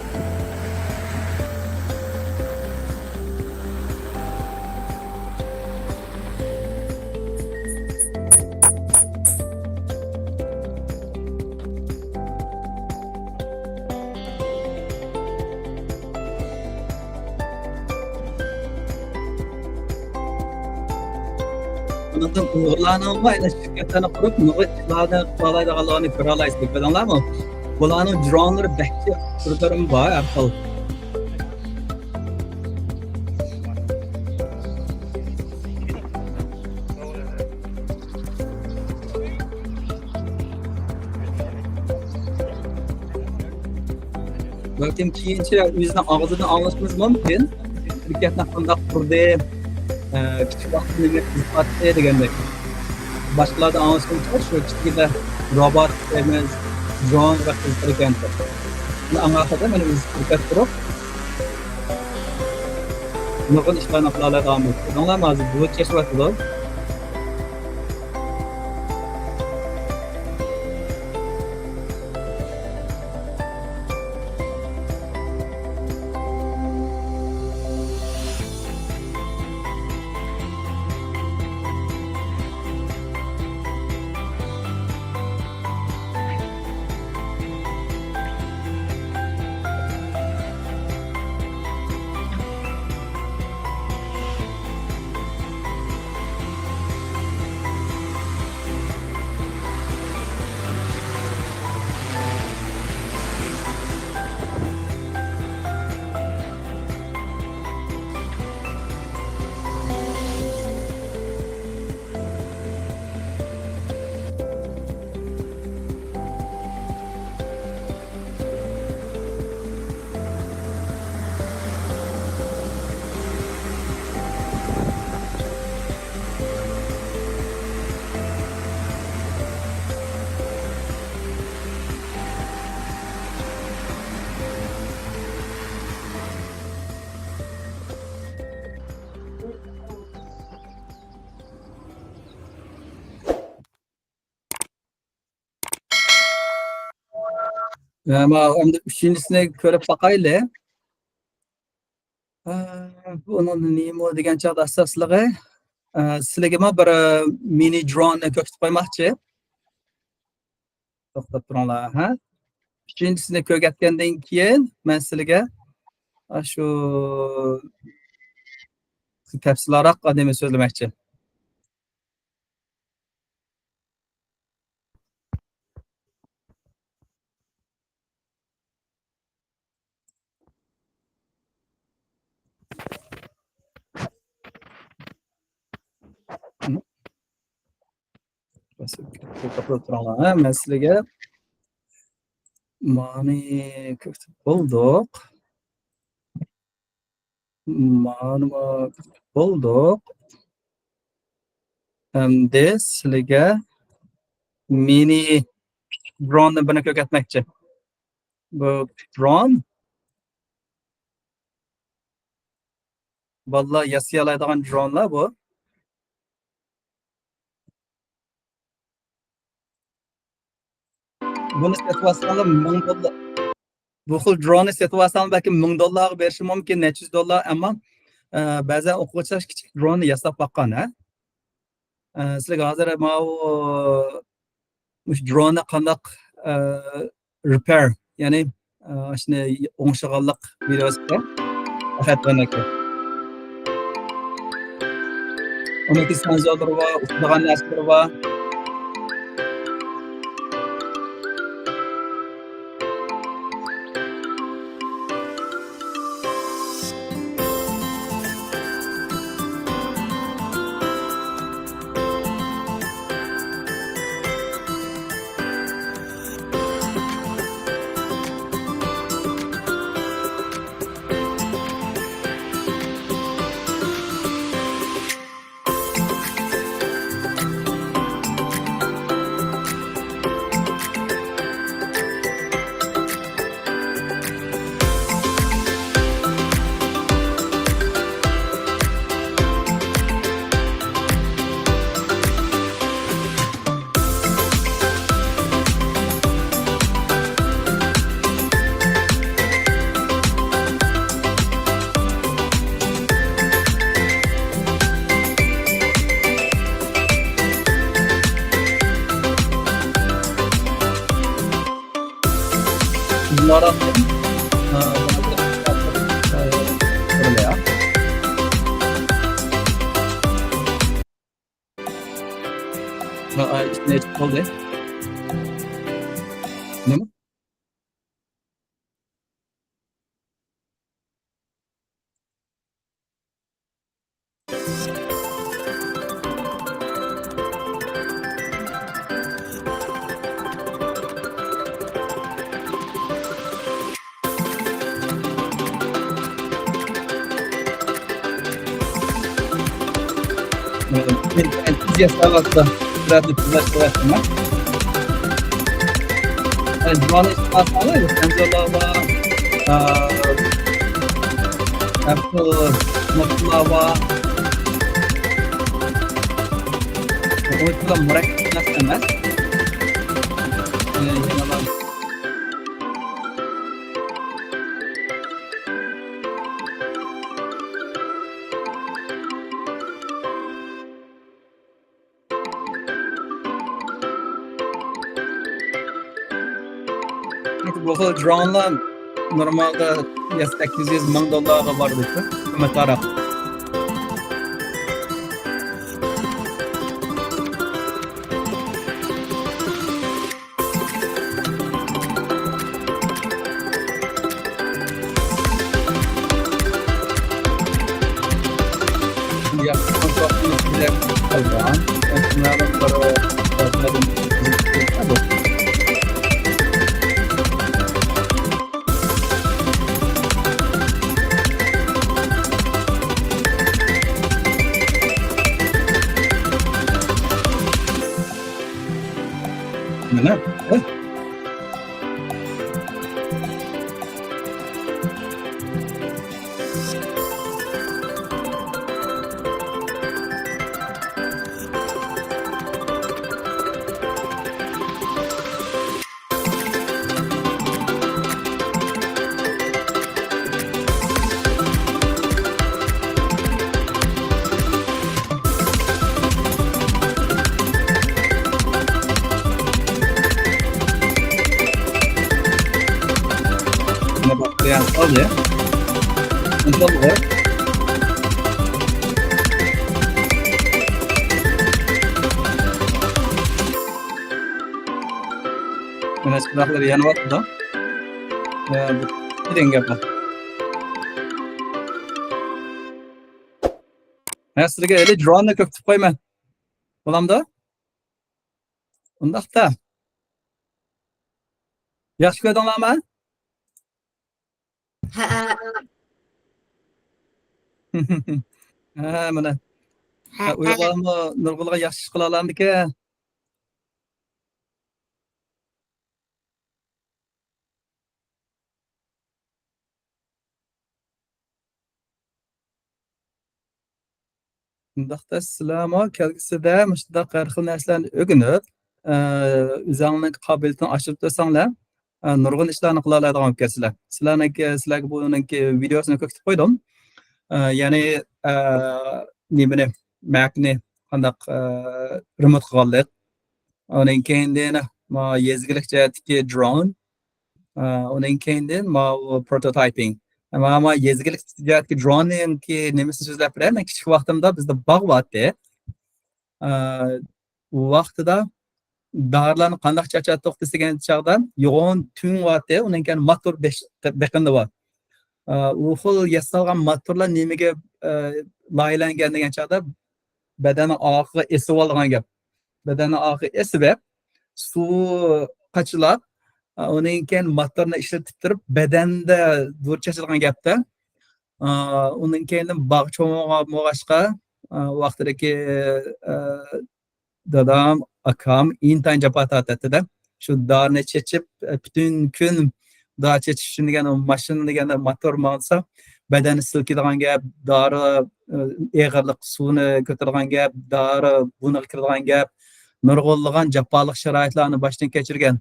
ئۇنىڭدىن ئۇيغۇرلارنىڭمۇ ئەنە شىركەتلەرنى قۇرۇپ، نۇرغۇن ئىشلارنى قىلالايدىغانلىقىنى كۆرەلايسىز، كۆردۈڭلارمۇ؟ بۇلارنىڭ درونلىرى بەك تۈرلىرىمۇ بار، ھەر خىل. بەلكىم كېيىنچە ئۆزىنىڭ ئاغزىدىن ئاڭلىشىمىز مۇمكىن. شىركەتنى قانداق قۇردى، ئە، كىچىك ۋاقتىدا نېمە قىزىقاتتى دېگەندەك. باشقىلاردىن ئاڭلىشىمچە، شۇ كىچىكىدە روبوت ئەمەس، درون ۋە قىزىقىدىكەن. ئاڭا قەدەر مانا ئۆزى شىركەت قۇرۇپ، نۇرغۇن ئىشلارنى قىلالايدىغان بولدى. كۆردۈڭلارمۇ، ھازىر بۇلۇت چېچىۋاتىدۇ. ئەمما ئەمدى ئۈچىنچىسىنى كۆرۈپ باقايلى. ئە، بۇنىڭ نېمە دېگەن چاغدا ئاساسلىقى، ئە، سىلىگىمۇ بىر، ئە، مىنى دروننى كۆرسىتىپ قويماقچى. توختاپ تۇرۇڭلار، ھە؟ ئۈچىنچىسىنى كۆرگەتكەندىن كېيىن مەن سىلىگە ئاشۇ تەپسىلىيراق نېمە سۆزلىمەكچى. توختاپ تۇرۇڭلار، ھە، مەسىلىگە مانى كۆرسىتىپ بولدۇق. مانىمۇ بولدۇق. ئەمدى سىلىگە مىنى كىچىك دروننى بىرنى كۆرسەتمەكچى. بۇ درون. بالىلار ياسىيالايدىغان درونلار بۇ. بۇنى سېتىۋالساڭلار مىڭ دوللار. بۇ خىل دروننى سېتىۋالساڭلار بەلكىم مىڭ دوللارغا بېرىشى مۇمكىن، نەچچە يۈز دوللار، ئەمما، ئە، بەزەن ئوقۇغۇچىلار كىچىك دروننى ياساپ باققان، ھە؟ ئە، سىلەرگە ھازىر ماۋۇ مۇشۇ دروننى قانداق، ئە، رېپېر، يەنى، ئە، شۇنى ئوڭشىغانلىق ۋىدېئوسىدا ئەخەت ئۆرنەككە. ئۇنىڭكى سېنزورلىرى بار، ئۇچىدىغان نەرسىلىرى بار. ئېنتۇزىياستلار ئارىسىدا سۈرئەتنى تېزلەشتۈرۈۋاتىمەن. ئە، جۇۋانى ئىستىلاسلاردا سەنزورلار بار، ئە، ئەپل نوتىلار بار. ئۇنچىۋالا مۇرەككەپ نەرسە ئەمەس. ئە، يەنىلا بۇ خىل درونلار نورمالدا سەككىز يۈز، مىڭ دوللارغا بارىدۇ، قىممەتلىرەك. مانا. Buna bak, yani al ya. Kontrol var. مانا چىراغلىرى يېنىۋاتىدۇ. ئە، بۇ دېگەن گەپ بۇ. ھە، سىلەرگە ھېلى دروننى كۆرسىتىپ قويىمەن. بولامدۇ؟ ئۇنداقتا. ياخشى كۆردۈڭلارمۇ؟ ھەئە. ھە، مانا. ھەئە. ئۇيغۇرلارمۇ نۇرغۇنلىغان ياخشى ئىش قىلالامدىكەن. شۇنداقتا سىلەرمۇ كەلگۈسىدە مۇشۇنداق ھەر خىل نەرسىلەرنى ئۆگىنىپ، ئە، ئۆزۈڭنىڭ قابىلىيىتىنى ئاشۇرۇپ تۇرساڭلار، ئە، نۇرغۇن ئىشلارنى قىلالايدىغان بولۇپ كەتسىلەر. سىلەرنىڭكى، سىلەرگە بۇنىڭكى ۋىدېئوسىنى كۆرسىتىپ قويدۇم. ئە، يەنى، ئە، نېمىنى، مەكنى قانداق، ئە، رېمونت قىلغانلىق. ئۇنىڭ كېيىندىن ما يېزا ئىگىلىك جەھەتتىكى درون. ئە، ئۇنىڭ كېيىندىن ما پروتوتايپىنگ. ما، ما يېزا ئىگىلىك جەھەتتىكى دروننىڭكى نېمىسىنى سۆزلەپ بېرەي. مەن كىچىك ۋاقتىمدا بىزدە باغ بارتى. ئە، ۋاقتىدا دارىلارنى قانداق چاچاتتۇق دېسىگەن چاغدا يوغان تۈڭ بارتى، ئۇنىڭ كېيىن ماتور بېش-، بېقىندى بار. ئە، ئۇ خىل ياسالغان ماتورلار نېمىگە، ئە، لايىھەلەنگەن دېگەن چاغدا بەدەننىڭ ئارقىغا ئېسىۋالىدىغان گەپ. بەدەننىڭ ئارقىغا ئېسىۋېپ، سۇ قاچىلاپ، ئۇنىڭ كېيىن ماتورنى ئىشلىتىپ تۇرۇپ، بەدەندە دۇر چاچىدىغان گەپتە. ئۇنىڭ كېيىن باغ چوڭ بولغاچقا، ۋاقتىدىكى، دادام، ئاكام ئىنتايىن جاپا تارتاتتى-دە. شۇ دارىنى چېچىپ، پۈتۈن كۈن دارى چېچىش ئۈچۈن دېگەن، ماشىنا دېگەندە ماتور ماڭسا، بەدەننى سىلكىدىغان گەپ، دارى، ئېغىرلىق سۇنى كۆتۈرىدىغان گەپ، دارى بۇنىغا كىرىدىغان گەپ، نۇرغۇنلىغان جاپالىق شارائىتلارنى باشتىن كەچۈرگەن.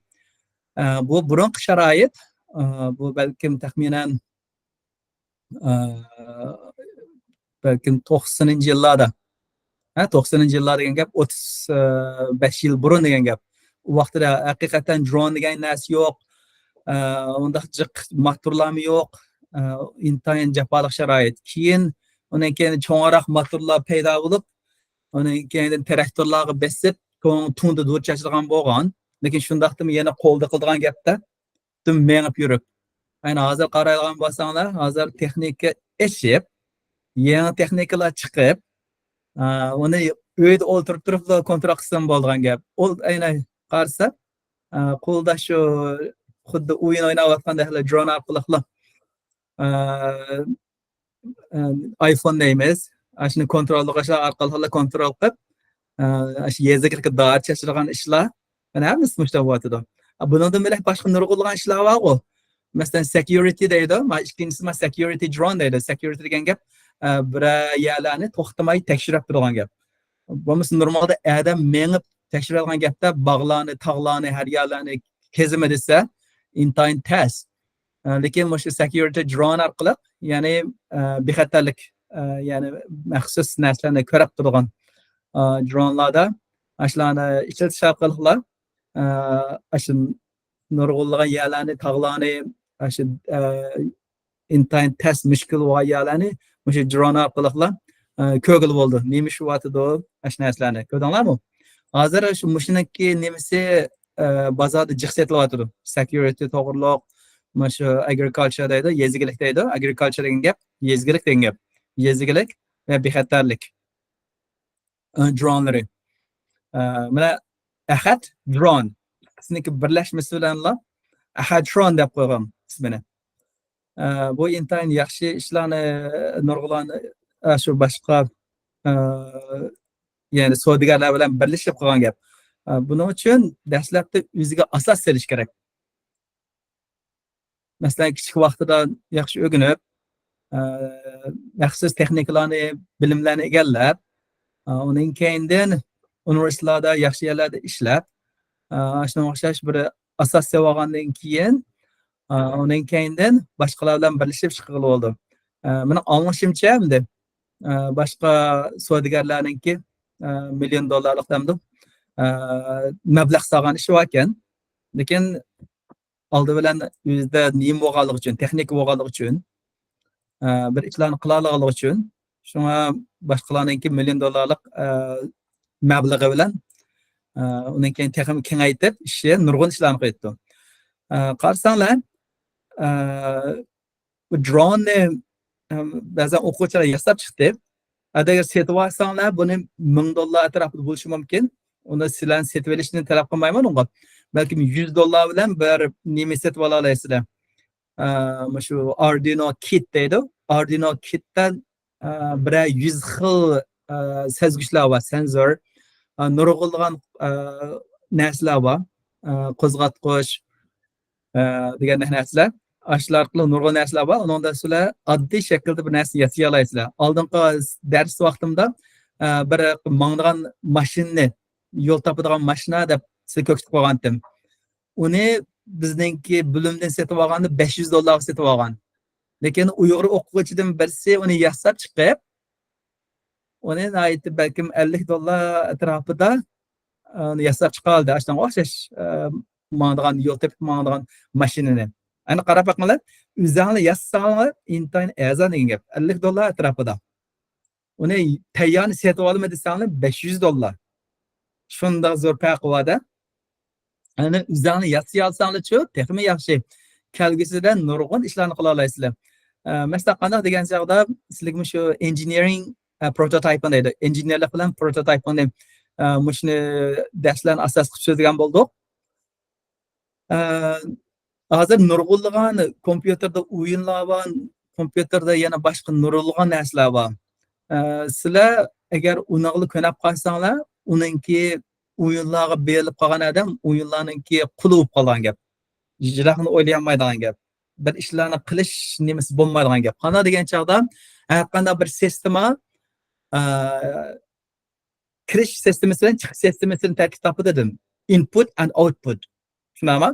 ئە، بۇ بۇرۇنقى شارائىت، ئە، بۇ بەلكىم تەخمىنەن، ئە، بەلكىم توقسىنىنچى يىللاردا. ھە، توقسىنىنچى يىللار دېگەن گەپ، ئوتتۇز بەش يىل بۇرۇن دېگەن گەپ. ئۇ ۋاقتىدا ھەقىقەتەن درون دېگەن نەرسە يوق. ئە، ئۇنداق جىق ماتورلارمۇ يوق. ئە، ئىنتايىن جاپالىق شارائىت. كېيىن، ئۇنىڭ كېيىن چوڭراق ماتورلار پەيدا بولۇپ، ئۇنىڭ كېيىن تىراكتورلارغا بېسىپ، تۇڭ-، تۇڭدا دۇر چاچىدىغان بولغان. لېكىن شۇنداقتىمۇ يەنە قولدا قىلىدىغان گەپتە. پۈتۈن مېڭىپ يۈرۈپ. ئەنە ھازىر قارايدىغان بولساڭلار، ھازىر تېخنىكا ئېشىپ، يېڭى تېخنىكىلار چىقىپ، ئە، ئۇنى ئۆيدە ئولتۇرۇپ تۇرۇپلا كونترول قىلسام بولىدىغان گەپ. ئۇ ئەينى قارىسا، ئە، قولدا شۇ خۇددى ئويۇن ئويناۋاتقاندەكلا درون ئارقىلىقلا، ئە، ئە، ئايفون دەيمىز. ئاشۇنى كونتروللىغۇچلار ئارقىلىقلا كونترول قىلىپ، ئە، ئاشۇ يېزا ئىگىلىكىگە دارى چاچىدىغان ئىشلار. مانا ھەممىسى مۇشۇنداق بولۇۋاتىدۇ. ئە، بۇنىڭدىن بۆلەك باشقا نۇرغۇنلىغان ئىشلار بارغۇ. مەسىلەن، سېكيۇرىتى دەيدۇ. ما ئىككىنچىسى ما سېكيۇرىتى درون دەيدۇ. سېكيۇرىتى دېگەن گەپ، ئە، بىرەر يەرلەرنى توختىماي تەكشۈرۈپ تۇرىدىغان گەپ. بولمىسا نورمالدا ئادەم مېڭىپ تەكشۈرىدىغان گەپتە باغلارنى، تاغلارنى، ھەر يەرلەرنى كېزىمەن دېسە، ئىنتايىن تەس. ئە، لېكىن مۇشۇ سېكيۇرىتى درون ئارقىلىق، يەنى، ئە، بىخەتەرلىك، ئە، يەنى مەخسۇس نەرسىلەرنى كۆرۈپ تۇرىدىغان، ئە، درونلاردا ئاشۇلارنى ئىشلىتىش ئارقىلىقلا، ئە، ئاشۇ نۇرغۇنلىغان يەرلەرنى، تاغلارنى، ئاشۇ، ئە، ئىنتايىن تەس مۈشكۈل بولغان يەرلەرنى مۇشۇ درون ئارقىلىقلا، ئە، كۆرگىلى بولىدۇ. نېمە ئىش بولۇۋاتىدۇ، ئاشۇ نەرسىلەرنى. كۆردۈڭلارمۇ؟ ھازىر شۇ مۇشۇنىڭكى نېمىسى، ئە، بازاردا جىق سېتىلىۋاتىدۇ. سېكيۇرىتى توغرۇلۇق، مۇشۇ ئەگرىكالچر دەيدۇ، يېزا ئىگىلىك دەيدۇ. ئەگرىكالچر دېگەن گەپ، يېزا ئىگىلىك دېگەن گەپ. يېزا ئىگىلىك ۋە بىخەتەرلىك، ئە، درونلىرى. ئە، مانا ئەخەت درون ئىككىسىنىڭكى بىرلەشمىسى بىلەنلا ئەخەت درون دەپ قويغان ئىسمىنى. ئە، بۇ ئىنتايىن ياخشى ئىشلارنى نۇرغۇنلىغان، ئە، شۇ باشقا، ئە، يەنى سودىگەرلەر بىلەن بىرلىشىپ قىلغان گەپ. ئە، بۇنىڭ ئۈچۈن دەسلەپتە ئۆزىگە ئاساس سېلىش كېرەك. مەسىلەن، كىچىك ۋاقتىدا ياخشى ئۆگىنىپ، ئە، مەخسۇس تېخنىكىلارنى، بىلىملەرنى ئىگىلەپ، ئە، ئۇنىڭ كەينىدىن ئۇنىۋېرسىتېتلاردا، ياخشى يەرلەردە ئىشلەپ، ئە، شۇنىڭغا ئوخشاش بىر ئاساس سېلىۋالغاندىن كېيىن، ئە، ئۇنىڭ كەينىدىن باشقىلار بىلەن بىرلىشىپ ئىش قىلغىلى بولىدۇ. ئە، مېنىڭ ئاڭلىشىمچە ئەمدى، ئە، باشقا سودىگەرلەرنىڭكى، ئە، مىليون دوللارلىق دەمدۇ، ئە، مەبلەغ سالغان ئىشى باركەن. لېكىن ئالدى بىلەن ئۆزىدە نېمە بولغانلىقى ئۈچۈن، تېخنىكا بولغانلىقى ئۈچۈن، ئە، بىر ئىشلارنى قىلالىغانلىقى ئۈچۈن، شۇڭا باشقىلارنىڭكى مىليون دوللارلىق، ئە، مەبلىغى بىلەن، ئە، ئۇنىڭ كېيىن تېخىمۇ كېڭەيتىپ، ئىشى نۇرغۇن ئىشلارنى قىلىۋېتىدۇ. ئە، قارىساڭلار، ئە، بۇ دروننى، ئە، بەزەن ئوقۇغۇچىلار ياساپ چىقتى. ئەگەر سېتىپ ئالساڭلار، بۇنى مىڭ دوللار ئەتراپىدا بولۇشى مۇمكىن. ئۇنى سىلەرنى سېتىپ ئېلىشنى تەلەپ قىلمايمەن ئۇنىڭغا. بەلكىم يۈز دوللار بىلەن بىر نېمە سېتىپ ئالالايسىلەر. ئە، مۇشۇ ئاردۇينو كىت دەيدۇ. ئاردۇينو كىتتا، ئە، بىرەر يۈز خىل، ئە، سەزگۈچلەر بار، سېنسور. ئە، نۇرغۇنلىغان، ئە، نەرسىلەر بار. ئە، قوزغاتقۇچ، ئە، دېگەندەك نەرسىلەر. ئاشۇلار ئارقىلىق نۇرغۇن نەرسىلەر بار. ئۇنىڭدا سىلەر ئاددىي شەكىلدە بىر نەرسىنى ياسىيالايسىلەر. ئالدىنقى دەرس ۋاقتىمدا ئە، بىر ماڭىدىغان ماشىنىنى، يول تاپىدىغان ماشىنا دەپ سىزگە كۆرسىتىپ قويغانتىم. ئۇنى بىزنىڭكى بۆلۈمدىن سېتىپ ئالغاندا بەش يۈز دوللارغا سېتىپ ئالغان. لېكىن ئۇيغۇر ئوقۇغۇچىدىن بىرسى ئۇنى ياساپ چىقىپ، ئۇنى ناھايىتى بەلكىم ئەللىك دوللار ئەتراپىدا، ئە، ياساپ چىقالدى. ئاشۇنىڭغا ئوخشاش، ئە، ماڭىدىغان، يول تېپىپ ماڭىدىغان ماشىنىنى. ئەنە قاراپ بېقىڭلار، ئۆزۈڭلار ياسىساڭلار ئىنتايىن ئەرزان دېگەن گەپ. ئەللىك دوللار ئەتراپىدا. ئۇنى تەييارنى سېتىۋالىمەن دېسەڭلار بەش يۈز دوللار. شۇنداق زور پەرقى بار-دە. ئەنە ئۆزۈڭلار ياسىيالساڭلارچۇ، تېخىمۇ ياخشى. كەلگۈسىدە نۇرغۇن ئىشلارنى قىلالايسىلەر. ئە، مەسىلەن، قانداق دېگەن چاغدا سىلەرگە مۇشۇ ئىنژېنېرىڭ، ئە، پروتوتايپىنى دەيدۇ. ئىنژېنېرلىق بىلەن پروتوتايپىنى، ئە، مۇشۇنى دەرسلەرنى ئاساس قىلىپ سۆزلىگەن بولدۇق. ئە، ھازىر نۇرغۇنلىغان كومپيۇتېردا ئويۇنلار بار، كومپيۇتېردا يەنە باشقا نۇرغۇنلىغان نەرسىلەر بار. ئە، سىلەر ئەگەر ئۇنىڭغا كۆنەپ قالساڭلار، ئۇنىڭكى ئويۇنلارغا بېرىلىپ قالغان ئادەم ئويۇنلارنىڭكى قۇلى بولۇپ قالغان گەپ. يىراقنى ئويلىيالمايدىغان گەپ. بىر ئىشلارنى قىلىش نېمىسى بولمايدىغان گەپ. قانداق دېگەن چاغدا، ھەر قانداق بىر سىستېما، ئە، كىرىش سىستېمىسى بىلەن چىقىش سىستېمىسىنى تەركىب تاپىدۇ دېدىم. Input and output. شۇنداقمۇ؟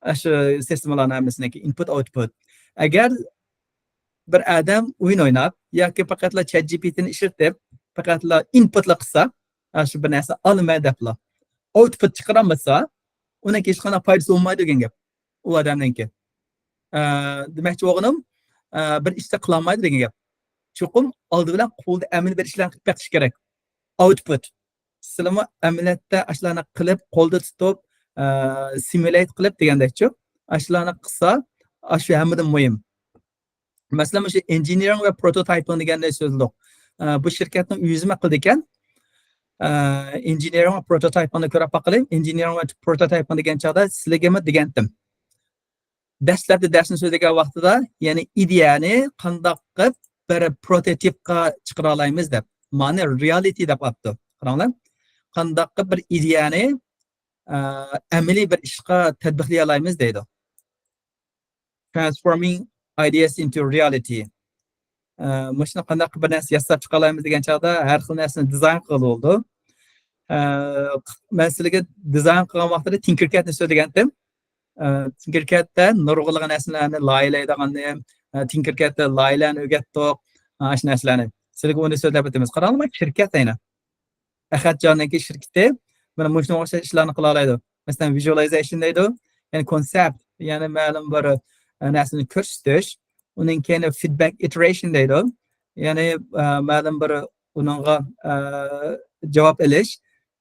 ئاشۇ سىستېمىلارنىڭ ھەممىسىنىڭكى input output. ئەگەر بىر ئادەم ئويۇن ئويناپ ياكى پەقەتلا ChatGPT نى ئىشلىتىپ، پەقەتلا input لا قىلسا، ئاشۇ بىر نەرسە ئالىمەن دەپلا، output چىقىرالمىسا، ئۇنىڭ ھېچقانداق پايدىسى بولمايدۇ دېگەن گەپ. ئۇ ئادەمنىڭكى. ئە، دېمەكچى بولغىنىم، ئە، بىر ئىشتا قىلالمايدۇ دېگەن گەپ. چوقۇم ئالدى بىلەن قولدا ئەمەلىي بىر ئىشلارنى قىلىپ بېقىش كېرەك. Output. سىلىمۇ ئەمەلىيەتتە ئاشۇلارنى قىلىپ، قولدا تۇتۇپ، ئە، simulate قىلىپ دېگەندەكچۇ. ئاشۇلارنى قىلسا، ئاشۇ ھەممىدىن مۇھىم. مەسىلەن، مۇشۇ ئىنژېنېرىڭ ۋە پروتوتايپىڭ دېگەندەك سۆزلىدۇق. ئە، بۇ شىركەتنىڭ ئۆزىمۇ قىلىدىكەن. ئە، ئىنژېنېرىڭ ۋە پروتوتايپىڭنى كۆرۈپ باقىلى. ئىنژېنېرىڭ ۋە پروتوتايپىڭ دېگەن چاغدا سىلىگىمۇ دېگەنتىم. دەسلەپتە دەرسنى سۆزلىگەن ۋاقتىدا، يەنى ئىدىيەنى قانداق قىلىپ بىر پروتوتىپقا چىقىرالايمىز دەپ، مانى رېئالىتى دەپ ئاپتۇ. قاراڭلار. قانداق قىلىپ بىر ئىدىيەنى، ئە، ئەمەلىي بىر ئىشقا تەتبىقلىيالايمىز دەيدۇ. Transforming ideas into reality. ئە، مۇشۇنى قانداق بىر نەرسە ياساپ چىقالايمىز دېگەن چاغدا ھەر خىل نەرسىنى دىزاين قىلغىلى بولىدۇ. ئە، مەن سىلەرگە دىزاين قىلغان ۋاقتىدا تىنكېركەدنى سۆزلىگەنتىم. ئە، تىنكېركەدتە نۇرغۇنلىغان نەرسىلەرنى لايىھەلەيدىغاننى، ئە، تىنكېركەدتە لايىھەلەرنى ئۆگەتتۇق. ئە، شۇ نەرسىلەرنى. سىلەرگە ئۇنى سۆزلەپ ئۆتىمىز. قاراڭلار، شىركەت ئەينە. ئەخەتجاننىڭكى شىركىتى مانا مۇشۇنىڭغا ئوخشاش ئىشلارنى قىلالايدۇ. مەسىلەن، visualization دەيدۇ. يەنى كونسېپت، يەنى مەلۇم بىر، ئە، نەرسىنى كۆرسىتىش. ئۇنىڭ كېيىن feedback iteration دەيدۇ. يەنى، ئە، مەلۇم بىر ئۇنىڭغا، ئە، جاۋاب ئېلىش.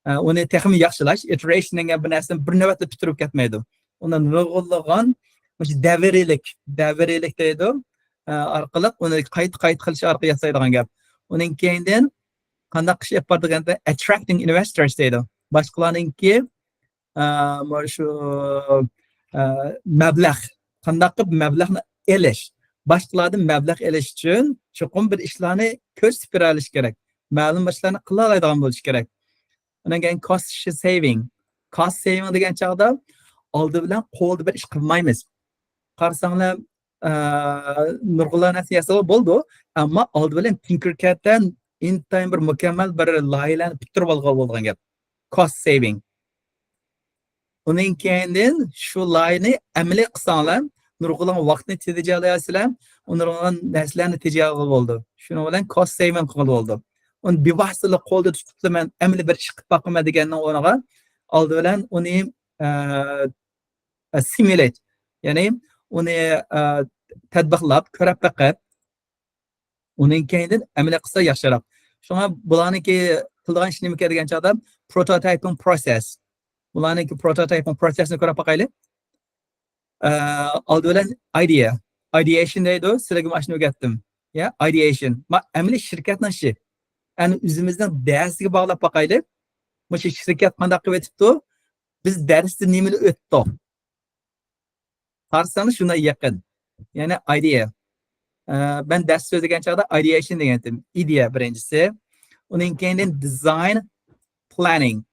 ئە، ئۇنى تېخىمۇ ياخشىلاش، iteration دېگەن بىر نەرسىنى بىر نۆۋەتتە پۈتتۈرۈپ كەتمەيدۇ. ئۇنى نۇرغۇنلىغان مۇشۇ دەۋرىيلىك، دەۋرىيلىك دەيدۇ. ئە، ئارقىلىق ئۇنى قايتا، قايتا قىلىش ئارقىلىق ياسايدىغان گەپ. ئۇنىڭ كېيىندىن قانداق قىلىش ئېلىپ بارىدىغاندا، attracting investors دەيدۇ. باشقىلارنىڭكى، ئە، مانا شۇ، ئە، مەبلەغ، قانداق قىلىپ مەبلەغنى ئېلىش. باشقىلاردىن مەبلەغ ئېلىش ئۈچۈن چوقۇم بىر ئىشلارنى كۆرسىتىپ بېرەلىش كېرەك. مەلۇم بىر ئىشلارنى قىلالايدىغان بولۇش كېرەك. ئۇنىڭ كېيىن cost saving. Cost saving دېگەن چاغدا ئالدى بىلەن قولدا بىر ئىش قىلمايمىز. قارىساڭلار، ئە، نۇرغۇنلىغان نەرسە ياسىغىلى بولىدۇ، ئەمما ئالدى بىلەن تىنكېركەدتە ئىنتايىن بىر مۇكەممەل بىر لايىھەلەرنى پۈتتۈرۈپ ئالغىلى بولىدىغان گەپ. Cost saving. ئۇنىڭ كېيىندىن شۇ لايىھەنى ئەمەلىي قىلساڭلار، نۇرغۇنلىغان ۋاقىتنى تېجەيالايسىلەر، نۇرغۇنلىغان نەرسىلەرنى تېجەيالغىلى بولىدۇ. شۇنىڭ بىلەن cost saving قىلغىلى بولىدۇ. ئۇنى بىۋاسىتىلا قولدا تۇتۇپلا مەن ئەمەلىي بىر ئىش قىلىپ باقىمەن دېگەننىڭ ئورنىغا، ئالدى بىلەن ئۇنى، ئە، ئە، simulate، يەنى ئۇنى، ئە، تەتبىقلاپ، كۆرۈپ بېقىپ، ئۇنىڭ كەينىدىن ئەمەلىي قىلسا ياخشىراق. شۇڭا بۇلارنىڭكى قىلىدىغان ئىشى نېمىكەن دېگەن چاغدا، prototyping process. بۇلارنىڭكى prototyping process نى كۆرۈپ باقايلى. ئە، ئالدى بىلەن ئايدىيە. ئايدىيەيشن دەيدۇ، سىلەرگە مانا شۇنى ئۆگەتتىم. يا، ئايدىيەيشن. ما، ئەمەلىي شىركەتنىڭ ئىشى. يەنى ئۆزىمىزنىڭ دەرسىگە باغلاپ باقايلى. مۇشۇ شىركەت قانداق قىلىۋېتىپتۇ؟ بىز دەرستە نېمىنى ئۆتتۇق؟ قارىساڭلار شۇنداق يېقىن. يەنى ئايدىيە. ئە، مەن دەرس سۆزلىگەن چاغدا ئايدىيەيشن دېگەنتىم. ئىدىيە بىرىنچىسى. ئۇنىڭ كەينىدىن دىزاين پلاننىڭ.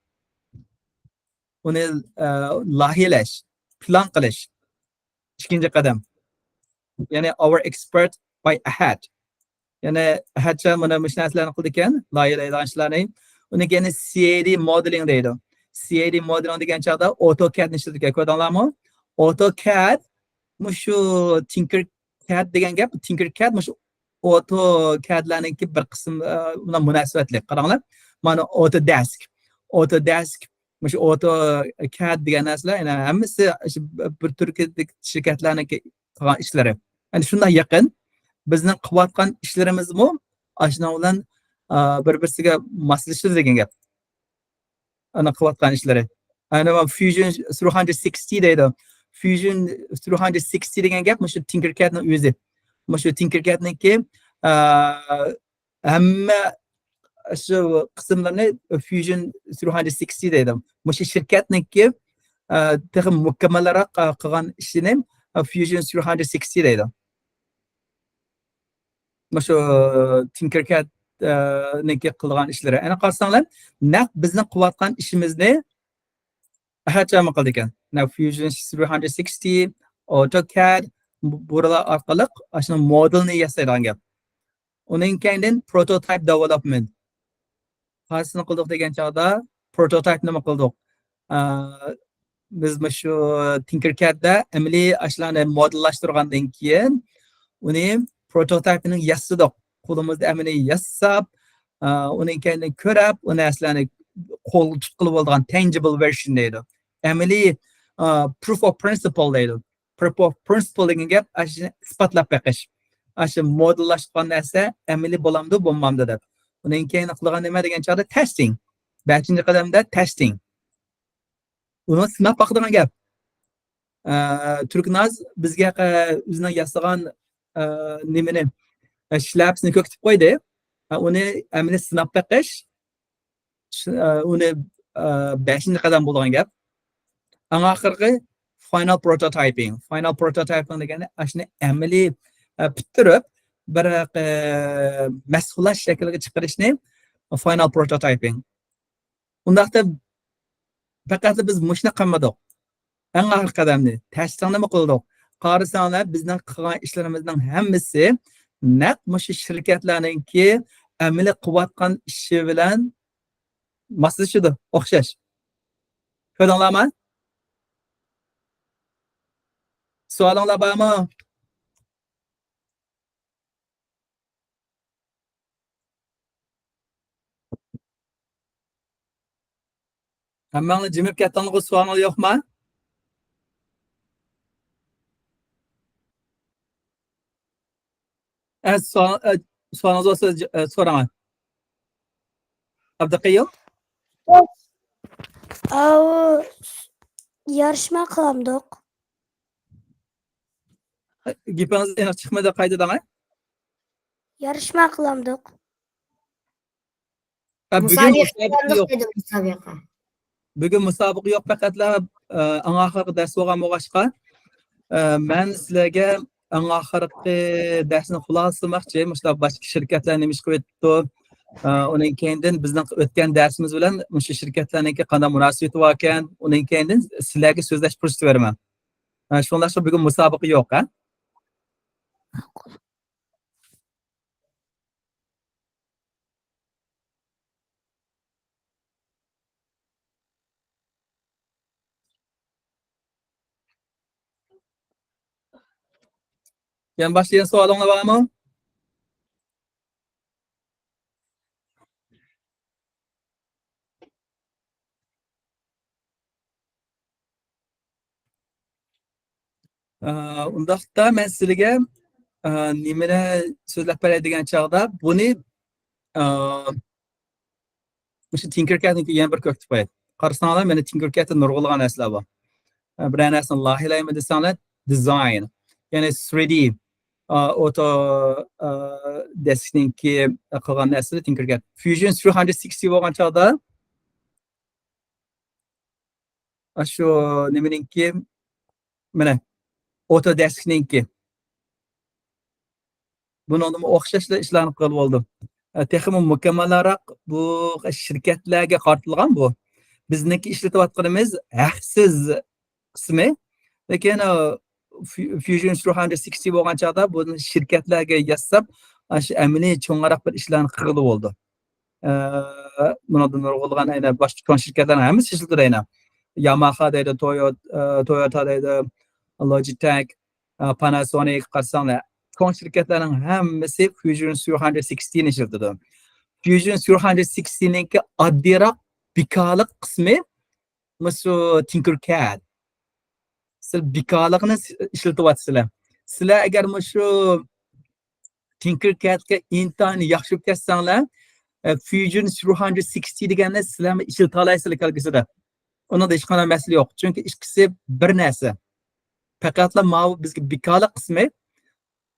ئۇنى، ئە، لايىھەلەش، پىلان قىلىش. ئىككىنچى قەدەم. يەنى our expert by ahead. يەنى ھەرچا مانا مۇشۇ نەرسىلەرنى قىلىدىكەن، لايىھەلەيدىغان ئىشلارنى. ئۇنى كەينى سى ئەي دى مودېلىڭ دەيدۇ. سى ئەي دى مودېلىڭ دېگەن چاغدا ئوتوكاد نى ئىشلىتىدىكەن، كۆردۈڭلارمۇ؟ ئوتوكاد، مۇشۇ تىنكېركاد دېگەن گەپ، تىنكېركاد مۇشۇ ئوتوكادلارنىڭكى بىر قىسمى، ئە، بىلەن مۇناسىۋەتلىك. قاراڭلار، مانا ئوتودېسك. ئوتودېسك، مۇشۇ ئوتوكاد دېگەن نەرسىلەر، يەنە ھەممىسى شۇ بىر تۈركىيەدىكى شىركەتلەرنىڭكى قىلغان ئىشلىرى. يەنى شۇنداق يېقىن. بىزنىڭ قىلىۋاتقان ئىشلىرىمىزمۇ ئاشۇنىڭ بىلەن، ئا، بىر-بىرسىگە ماسلىشىدۇ دېگەن گەپ. ئانا قىلىۋاتقان ئىشلىرى. ئەنە مانا فيۇژن ثرى ھەندرەت سىكستى دەيدۇ. فيۇژن ثرى ھەندرەت سىكستى دېگەن گەپ مۇشۇ تىنكېركادنىڭ ئۆزى. مۇشۇ تىنكېركادنىڭكى، ئا، ھەممە شۇ قىسىملىرىنى فيۇژن ثرى ھەندرەت سىكستى دەيدۇ. مۇشۇ شىركەتنىڭكى، ئە، تېخى مۇكەممەلرەك، ئە، قىلغان ئىشىنى، ئە، فيۇژن ثرى ھەندرەت سىكستى دەيدۇ. مۇشۇ تىنكېركاد، ئە، نىڭكى قىلغان ئىشلىرى. ئەنە قارىساڭلار، نەق بىزنىڭ قىلىۋاتقان ئىشىمىزنى ھەرچاما قىلىدىكەن. نەق فيۇژن ثرى ھەندرەت سىكستى، ئوتوكاد، بۇ-، بۇرىلار ئارقىلىق ئاشۇ مودېلنى ياسايدىغان گەپ. ئۇنىڭ كەينىدىن پروتوتايپ دېۋېلوپمېنت. قايسىنى قىلدۇق دېگەن چاغدا، پروتوتايپ نېمە قىلدۇق؟ ئا، بىز مۇشۇ تىنكېركادتا ئەمەلىي ئاشۇلارنى مودېللاشتۇرغاندىن كېيىن، ئۇنى پروتوتايپىنى ياسىدۇق. قولىمىزدا ئەمەلىي ياساپ، ئا، ئۇنىڭ كەينىدىن كۆرۈپ، ئۇ نەرسىلەرنى قولغا تۇتقىلى بولىدىغان تانجىبىل ۋېرژن دەيدۇ. ئەمەلىي، ئا، پروف ئوف پرىنسىپل دەيدۇ. پروف ئوف پرىنسىپل دېگەن گەپ ئاشۇ ئىسپاتلاپ بېقىش. ئاشۇ مودېللاشقان نەرسە ئەمەلىي بولامدۇ، بولمامدۇ دەپ. ئۇنىڭ كەينىدىن قىلغان نېمە دېگەن چاغدا تېستىڭ. بەشىنچى قەدەمدە تېستىڭ. ئۇنى سىناپ باقىدىغان گەپ. ئە، تۈركناز بىزگە، ئە، ئۆزىنىڭ ياسىغان، ئە، نېمىنى، ئە، شىلەپىسىنى كۆكىتىپ قويدى. ئە، ئۇنى ئەمەلىي سىناپ بېقىش. شۇ، ئە، ئۇنى، ئە، بەشىنچى قەدەم بولىدىغان گەپ. ئەڭ ئاخىرقى فاينال پروتوتايپىڭ. فاينال پروتوتايپىڭ دېگەننى ئاشۇنى ئەمەلىي، ئە، پۈتتۈرۈپ، بىر، ئە، مەھسۇلات شەكلىگە چىقىرىشنى فاينال پروتوتايپىڭ. ئۇنداقتا پەقەتلا بىز مۇشۇنى قىلمىدۇق. ئەڭ ئاخىرقى قەدەمنى، تېستىڭنىمۇ قىلدۇق. قارىساڭلار، بىزنىڭ قىلغان ئىشلىرىمىزنىڭ ھەممىسى نەق مۇشۇ شىركەتلەرنىڭكى ئەمەلىي قىلىۋاتقان ئىشى بىلەن ماسلىشىدۇ، ئوخشاش. كۆردۈڭلارمۇ؟ سوئالىڭلار بارمۇ؟ ھەممەڭلار جىمىپ كەتتىڭلارغۇ، سوئالىڭلار يوقما؟ ئە، سوئال، ئە، سوئالىڭىز بولسا، ئە، سوراڭ. ئابدۇقەييۇم؟ ئاۋۇ يارىشما قىلامدۇق؟ گېپىڭىز ئېنىق چىقمىدى، قايتا دەڭە. يارىشما قىلامدۇق؟ ھە، بۈگۈن مۇسابىقە مۇسابىقە قىلامدۇق يوق. دېدى، مۇسابىقە. بۈگۈن مۇسابىقە يوق، پەقەتلا، ئە، ئەڭ ئاخىرقى دەرس بولغان بولغاچقا، ئە، مەن سىلەرگە ئەڭ ئاخىرقى دەرسنى خۇلاسىلىماقچى. مۇشۇنداق باشقا شىركەتلەر نېمە ئىش قىلىۋېتىپتۇ؟ ئە، ئۇنىڭ كەينىدىن بىزنىڭ ئۆتكەن دەرسىمىز بىلەن مۇشۇ شىركەتلەرنىڭكى قانداق مۇناسىۋىتى باركەن؟ ئۇنىڭ كەينىدىن سىلەرگە سۆزلەش پۇرسىتى بېرىمەن. ئە، شۇڭلاشقا بۈگۈن مۇسابىقە يوق، ھە؟ يەنە باشقا يەنە سوئالىڭلار بارمۇ؟ ئە، ئۇنداقتا مەن سىلىگە، ئە، نېمىنى سۆزلەپ بېرەي دېگەن چاغدا، بۇنى، ئە، مۇشۇ تىنكېركادنىڭكى يەنە بىر كۆرۈپ باقاي. قارىساڭلار، مانا تىنكېركادتا نۇرغۇنلىغان نەرسىلەر بار. ئە، بىرەر نەرسىنى لايىھىلەيمەن دېسەڭلار، دىزاين، يەنى ثرىدى، ئە، ئوتو، ئە، دېسكنىڭكى قىلغان نەرسىلىرى تىنكېركاد. فيۇژن ثرى ھەندرەت سىكستى بولغان چاغدا، ئاشۇ نېمىنىڭكى، مانا، ئوتودېسكنىڭكى. بۇنىڭدىمۇ ئوخشاشلا ئىشلارنى قىلغىلى بولىدۇ. ئە، تېخىمۇ مۇكەممەلرەك بۇ شىركەتلەرگە قارىتىلغان بۇ. بىزنىڭكى ئىشلىتىۋاتقىنىمىز ھەقسىز قىسمى. لېكىن، ئە، فيۇ-، فيۇژن ثرى ھەندرەت سىكستى بولغان چاغدا بۇنى شىركەتلەرگە ياساپ، ئاشۇ ئەمەلىي چوڭراق بىر ئىشلارنى قىلغىلى بولىدۇ. ئە، بۇنىڭدىن نۇرغۇنلىغان ئەنە باشقا چوڭ شىركەتلەرنىڭ ھەممىسى ئىشلىتىدۇ ئەنە. ياماخا دەيدۇ، تويوت-، ئە، تويوتا دەيدۇ، لوجىتېك، ئە، پاناسونىك قارىساڭلار، چوڭ شىركەتلەرنىڭ ھەممىسى فيۇژن سىكس ھەندرېد سىكستىنى ئىشلىتىدۇ. فيۇژن سىكس ھەندرېد سىكستىنىڭكى ئاددىيراق بىكارلىق قىسمى مۇشۇ تىنكېركاد. سىز بىكارلىقنى ئىشلىتىۋاتىسىلەر. سىلەر ئەگەر مۇشۇ تىنكېركادقا ئىنتايىن ياخشى بولۇپ كەتسەڭلار، ئە، فيۇژن سىكس ھەندرېد سىكستى دېگەننى سىلەرمۇ ئىشلىتالايسىلەر كەلگۈسىدە. ئۇنىڭدا ھېچقانداق مەسىلە يوق. چۈنكى ئىككىسى بىر نەرسە. پەقەتلا ماۋۇ بىزگە بىكارلىق قىسمى،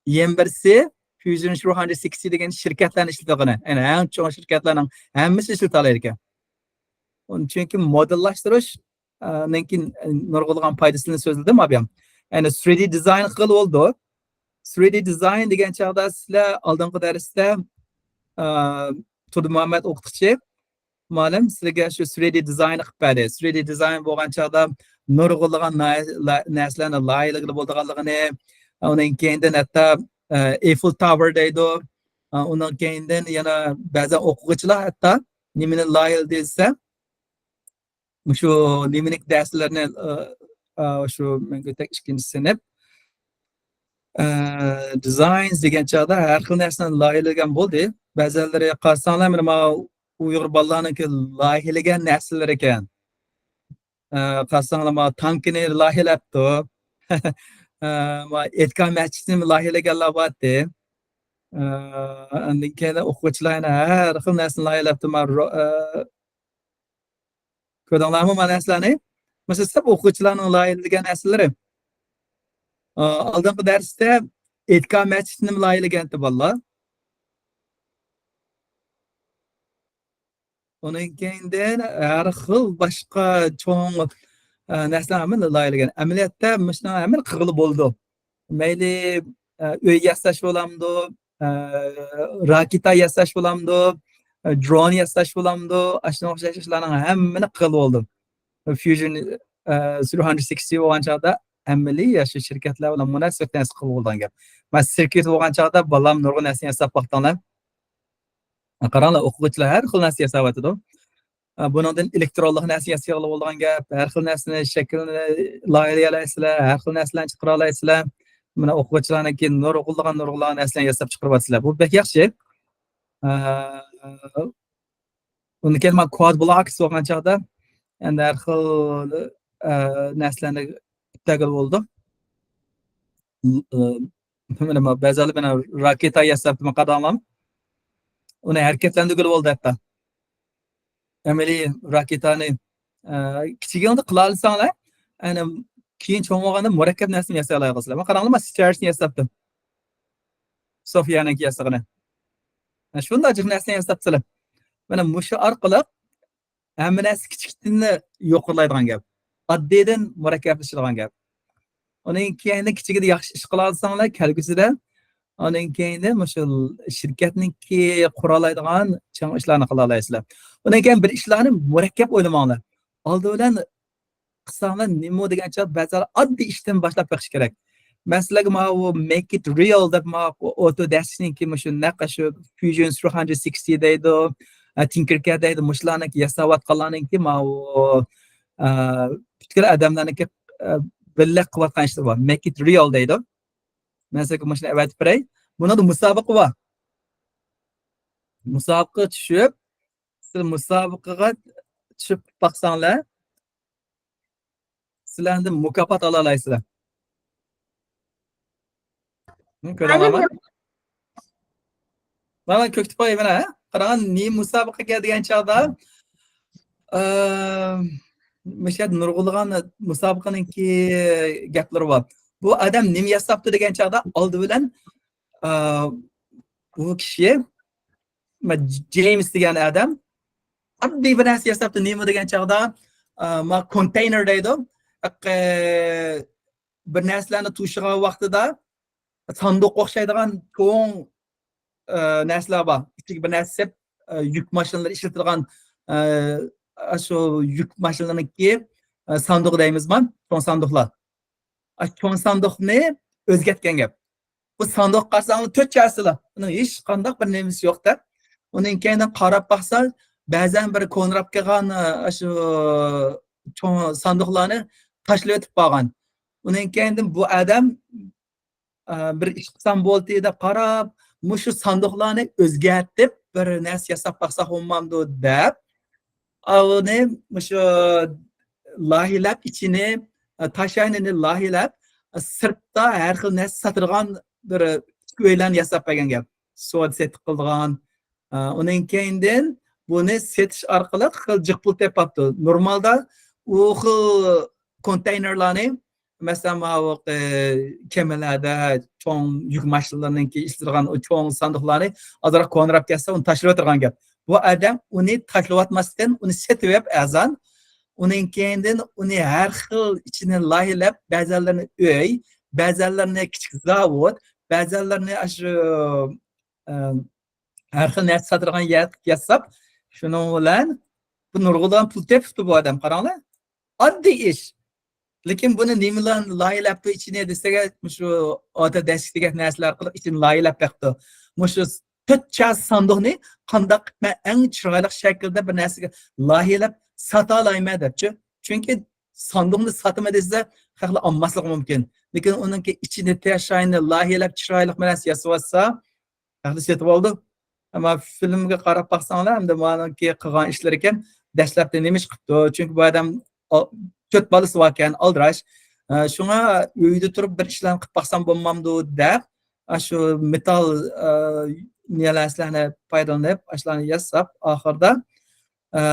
يەنە بىرسى فيۇژن سىكس ھەندرېد سىكستى دېگەن شىركەتلەرنى ئىشلىتىدىغىنى. يەنى ئەڭ چوڭ شىركەتلەرنىڭ ھەممىسى ئىشلىتالايدىكەن. ئۇنى چۈنكى مودېللاشتۇرۇش، ئە، نىڭكى نۇرغۇنلىغان پايدىسىنى سۆزلىدىم، ئابىيام. يەنى ثرىدى دىزاين قىلغىلى بولىدۇ. ثرىدى دىزاين دېگەن چاغدا سىلەر ئالدىنقى دەرستە، ئە، تۇردىمۇھەممەت ئوقۇتقۇچى مۇئەللىم سىلەرگە شۇ ثرىدى دىزاين قىلىپ بەردى. ثرىدى دىزاين بولغان چاغدا نۇرغۇنلىغان ناي-، لا-، نەرسىلەرنى لايىھىلىگىلى بولىدىغانلىقىنى، ئۇنىڭ كەينىدىن ھەتتا، ئە، ئېفېل تاۋېر دەيدۇ. ئە، ئۇنىڭ كەينىدىن يەنە بەزەن ئوقۇغۇچىلار ھەتتا نېمىنى لايىھىلىدى دېسە، مۇشۇ نېمىنىڭ دەرسلىرىنى، ئە، ئە، شۇ مەڭگۈتەك ئىككىنچى سىنىپ، ئە، دىزاين دېگەن چاغدا ھەر خىل نەرسىنى لايىھىلىگەن بولدى. بەزەنلىرى قارىساڭلار، مانا ماۋۇ ئۇيغۇر بالىلارنىڭكى لايىھىلىگەن نەرسىلىرى ئىكەن. ئە، قارىساڭلار، ماۋۇ تانكىنى لايىھىلەپتۇ. ئە، ماۋۇ ئېتىكا مەسچىتىنى لايىھىلىگەنلەر بارتى. ئە، ئاندىن كېيىن ئوقۇغۇچىلار يەنە ھەر خىل نەرسىنى لايىھىلەپتۇ. ماۋۇ رو-، ئە، كۆردۈڭلارمۇ مانا نەرسىلەرنى؟ مۇشۇ سەپ ئوقۇغۇچىلارنىڭ لايىھىلىگەن نەرسىلىرى. ئا، ئالدىنقى دەرستە ئېتىكا مەسچىتىنى لايىھىلىگەنتى بالىلار. ئۇنىڭ كەينىدىن ھەر خىل باشقا چوڭ، ئا، نەرسىلەرنى لايىھىلىگەن. ئەمەلىيەتتە مۇشۇنىڭ ھەممىنى قىلغىلى بولىدۇ. مەيلى، ئە، ئۆي ياساش بولامدۇ، ئە، راكېتا ياساش بولامدۇ، ئە، درون ياساش بولامدۇ، ئاشۇنىڭغا ئوخشاش ئىشلارنىڭ ھەممىنى قىلغىلى بولىدۇ. فيۇژن، ئە، سىكس ھەندرېد سىكستى بولغان چاغدا ئەمەلىي يا شۇ شىركەتلەر بىلەن مۇناسىۋەت نەرسە قىلغىلى بولىدىغان گەپ. مەن سىركىت بولغان چاغدا بالام نۇرغۇن نەرسىنى ياساپ باقتىڭلار. قاراڭلار، ئوقۇغۇچىلار ھەر خىل نەرسە ياساۋاتىدۇ. ئە، بۇنىڭدىن ئېلېكترونلۇق نەرسە ياسىغىلى بولىدىغان گەپ. ھەر خىل نەرسىنى شەكىلنى لايىھىلىيەلەيسىلەر، ھەر خىل نەرسىلەرنى چىقىرالايسىلەر. مانا ئوقۇغۇچىلارنىڭكى نۇرغۇنلىغان، نۇرغۇنلىغان نەرسىلەرنى ياساپ چىقىرىۋاتىسىلەر. بۇ بەك ياخشى. ئە، ئۇندىن كېيىن مانا كواد بلاكس بولغان چاغدا، ئەمدى ھەر خىل، ئە، نەرسىلەرنى پۈتتۈرگىلى بولىدۇ. ئە، مانا بەزىلەر مانا راكېتا ياساپ، مانا قاراڭلار. ئۇنى ھەرىكەتلەندۈرگىلى بولىدۇ ھەتتا. ئەمەلىي راكېتانى، ئە، كىچىكىڭدە قىلالىساڭلار، ئەنە، كېيىن چوڭ بولغاندا مۇرەككەپ نەرسىنى ياسايالايسىلەر. مانا قاراڭلار، مانا ستارسنى ياساپتىم. سوفىيانىڭكى ياسىغىنى. مانا شۇنداق جىق نەرسىنى ياساپسىلەر. مانا مۇشۇ ئارقىلىق ھەممە نەرسە كىچىكتىن يۇقىرىلايدىغان گەپ. ئاددىيدىن مۇرەككەپلىشىدىغان گەپ. ئۇنىڭ كەينىدە كىچىكىدە ياخشى ئىش قىلالىساڭلار، كەلگۈسىدە ئۇنىڭ كەينىدە مۇشۇ شىركەتنىڭكى قۇرالايدىغان چوڭ ئىشلارنى قىلالايسىلەر. ئۇنىڭ كەينى بىر ئىشلارنى مۇرەككەپ ئويلىماڭلار. ئالدى بىلەن قىلساڭلار نېمە دېگەن چاغدا بەزىلەر ئاددىي ئىشتىن باشلاپ بېقىش كېرەك. مەسىلەن، ماۋۇ Make It Real دەپ ماۋۇ ئوتودېسكنىڭكى مۇشۇ نەق شۇ فيۇژن سىكس ھەندرېد سىكستى دەيدۇ، ئە، تىنكېركاد دەيدۇ، مۇشۇلارنىڭكى ياساۋاتقانلارنىڭكى ماۋۇ، ئە، پۈتكۈل ئادەملەرنىڭكى، ئە، بىللە قىلىۋاتقان ئىشلىرى بار. Make It Real دەيدۇ. مەن سىزگە مۇشۇنى ئەۋەتىپ بېرەي. بۇنىڭدا مۇسابىقە بار. مۇسابىقىگە چۈشۈپ، سىز مۇسابىقىگە چۈشۈپ باقساڭلار، سىلەردىن مۇكاپات ئالالايسىلەر. ھە، كۆرۈڭلارمۇ؟ مانا كۆكتە قويۇۋېرە، ھە؟ قاراڭ، نېمە مۇسابىقە ئىكەن دېگەن چاغدا، ئە، مۇشۇ يەردە نۇرغۇنلىغان مۇسابىقىنىڭكى گەپلىرى بار. بۇ ئادەم نېمە ياساپتۇ دېگەن چاغدا ئالدى بىلەن، ئە، بۇ كىشى، مە-، جېيمس دېگەن ئادەم ئاددىي بىر نەرسە ياساپتۇ. نېمە دېگەن چاغدا، ئە، ما كونتېينېر دەيدۇ. ھەققى بىر نەرسىلەرنى توشۇغان ۋاقتىدا ساندۇققا ئوخشايدىغان چوڭ، ئە، نەرسىلەر بار. ئىچىگە بىر نەرسە سېلىپ، ئە، يۈك ماشىنىلىرى ئىشلىتىدىغان، ئە، ئاشۇ يۈك ماشىنىلىرىنىڭكى، ئە، ساندۇقى دەيمىزما، چوڭ ساندۇقلار. ئاشۇ چوڭ ساندۇقنى ئۆزگەرتكەن گەپ. بۇ ساندۇق قارىساڭلار تۆت چاسىلا. ئۇنىڭ ھېچ قانداق بىر نېمىسى يوق دەپ. ئۇنىڭ كېيىن قاراپ باقسا، بەزەن بىر كونىراپ كەلگەن، ئە، شۇ چوڭ ساندۇقلارنى تاشلىۋېتىپ قالغان. ئۇنىڭ كېيىندىن بۇ ئادەم، ئە، بىر ئىش قىلسام بولدى دەپ قاراپ، مۇشۇ ساندۇقلارنى ئۆزگەرتىپ، بىر نەرسە ياساپ باقساق بولمامدۇ دەپ، ئۇنى مۇشۇ لايىھەلەپ ئىچىنى، تاشاينىنى لايىھەلەپ، سىرتتا ھەر خىل نەرسە ساتىدىغان بىر ئۆيلەرنى ياساپ بەرگەن گەپ. سودا سېتىق قىلىدىغان. ئۇنىڭ كەينىدىن بۇنى سېتىش ئارقىلىق خېلى جىق پۇل تېپىپتۇ. نورمالدا ئۇ خىل كونتېينېرلارنى، مەسىلەن، ماۋۇ، ئە، كېمىلەردە چوڭ يۈك ماشىنىلىرىنىڭكى ئىشلىتىدىغان ئۇ چوڭ ساندۇقلارنى ئازراق كونىراپ كەتسە، ئۇنى تاشلىۋېتىدىغان گەپ. بۇ ئادەم ئۇنى تاشلىۋاتماستىن، ئۇنى سېتىۋېلىپ ئەرزان، ئۇنىڭ كەينىدىن ئۇنى ھەر خىل ئىچىنى لايىھەلەپ، بەزەنلىرىنى ئۆي، بەزەنلىرىنى كىچىك زاۋۇت، بەزەنلىرىنى ئاشۇ، ئە، ھەر خىل نەرسە ساتىدىغان يەر ياساپ، شۇنىڭ بىلەن بۇ نۇرغۇنلىغان پۇل تېپىپتۇ بۇ ئادەم، قاراڭلار. ئاددىي ئىش. لېكىن بۇنى نېمىلەر لايىھەلەپتۇ ئىچىنى دېسەك، مۇشۇ ئوتتۇرا دەسكە دېگەن نەرسىلەر ئارقىلىق ئىچىنى لايىھەلەپ بېقىپتۇ. مۇشۇ تۆت چاسا ساندۇقنى قانداق مەن ئەڭ چىرايلىق شەكىلدە بىر نەرسىگە لايىھەلەپ ساتالايمەن دەپچۇ. چۈنكى ساندۇقنى ساتىمەن دېسە، خەقلەر ئالماسلىقى مۇمكىن. لېكىن ئۇنىڭكى ئىچىنى تەشاينى لايىھەلەپ چىرايلىق بىر نەرسە ياسىۋاتسا، خەقلەر سېتىۋالىدۇ. ئەمما فىلىمگە قاراپ باقساڭلار، ئەمدى مانىڭكى قىلغان ئىشلىرى ئىكەن، دەسلەپتە نېمە ئىش قىپتۇ؟ چۈنكى بۇ ئادەم ئا-، تۆت بالىسى باركەن، ئالدىراش. ئە، شۇڭا ئۆيدە تۇرۇپ بىر ئىشلارنى قىلىپ باقسام بولمامدۇ دەپ، ئاشۇ مېتال، ئە، نەرسىلەرنى پايدىلىنىپ، ئاشۇلارنى ياساپ، ئاخىرىدا، ئە،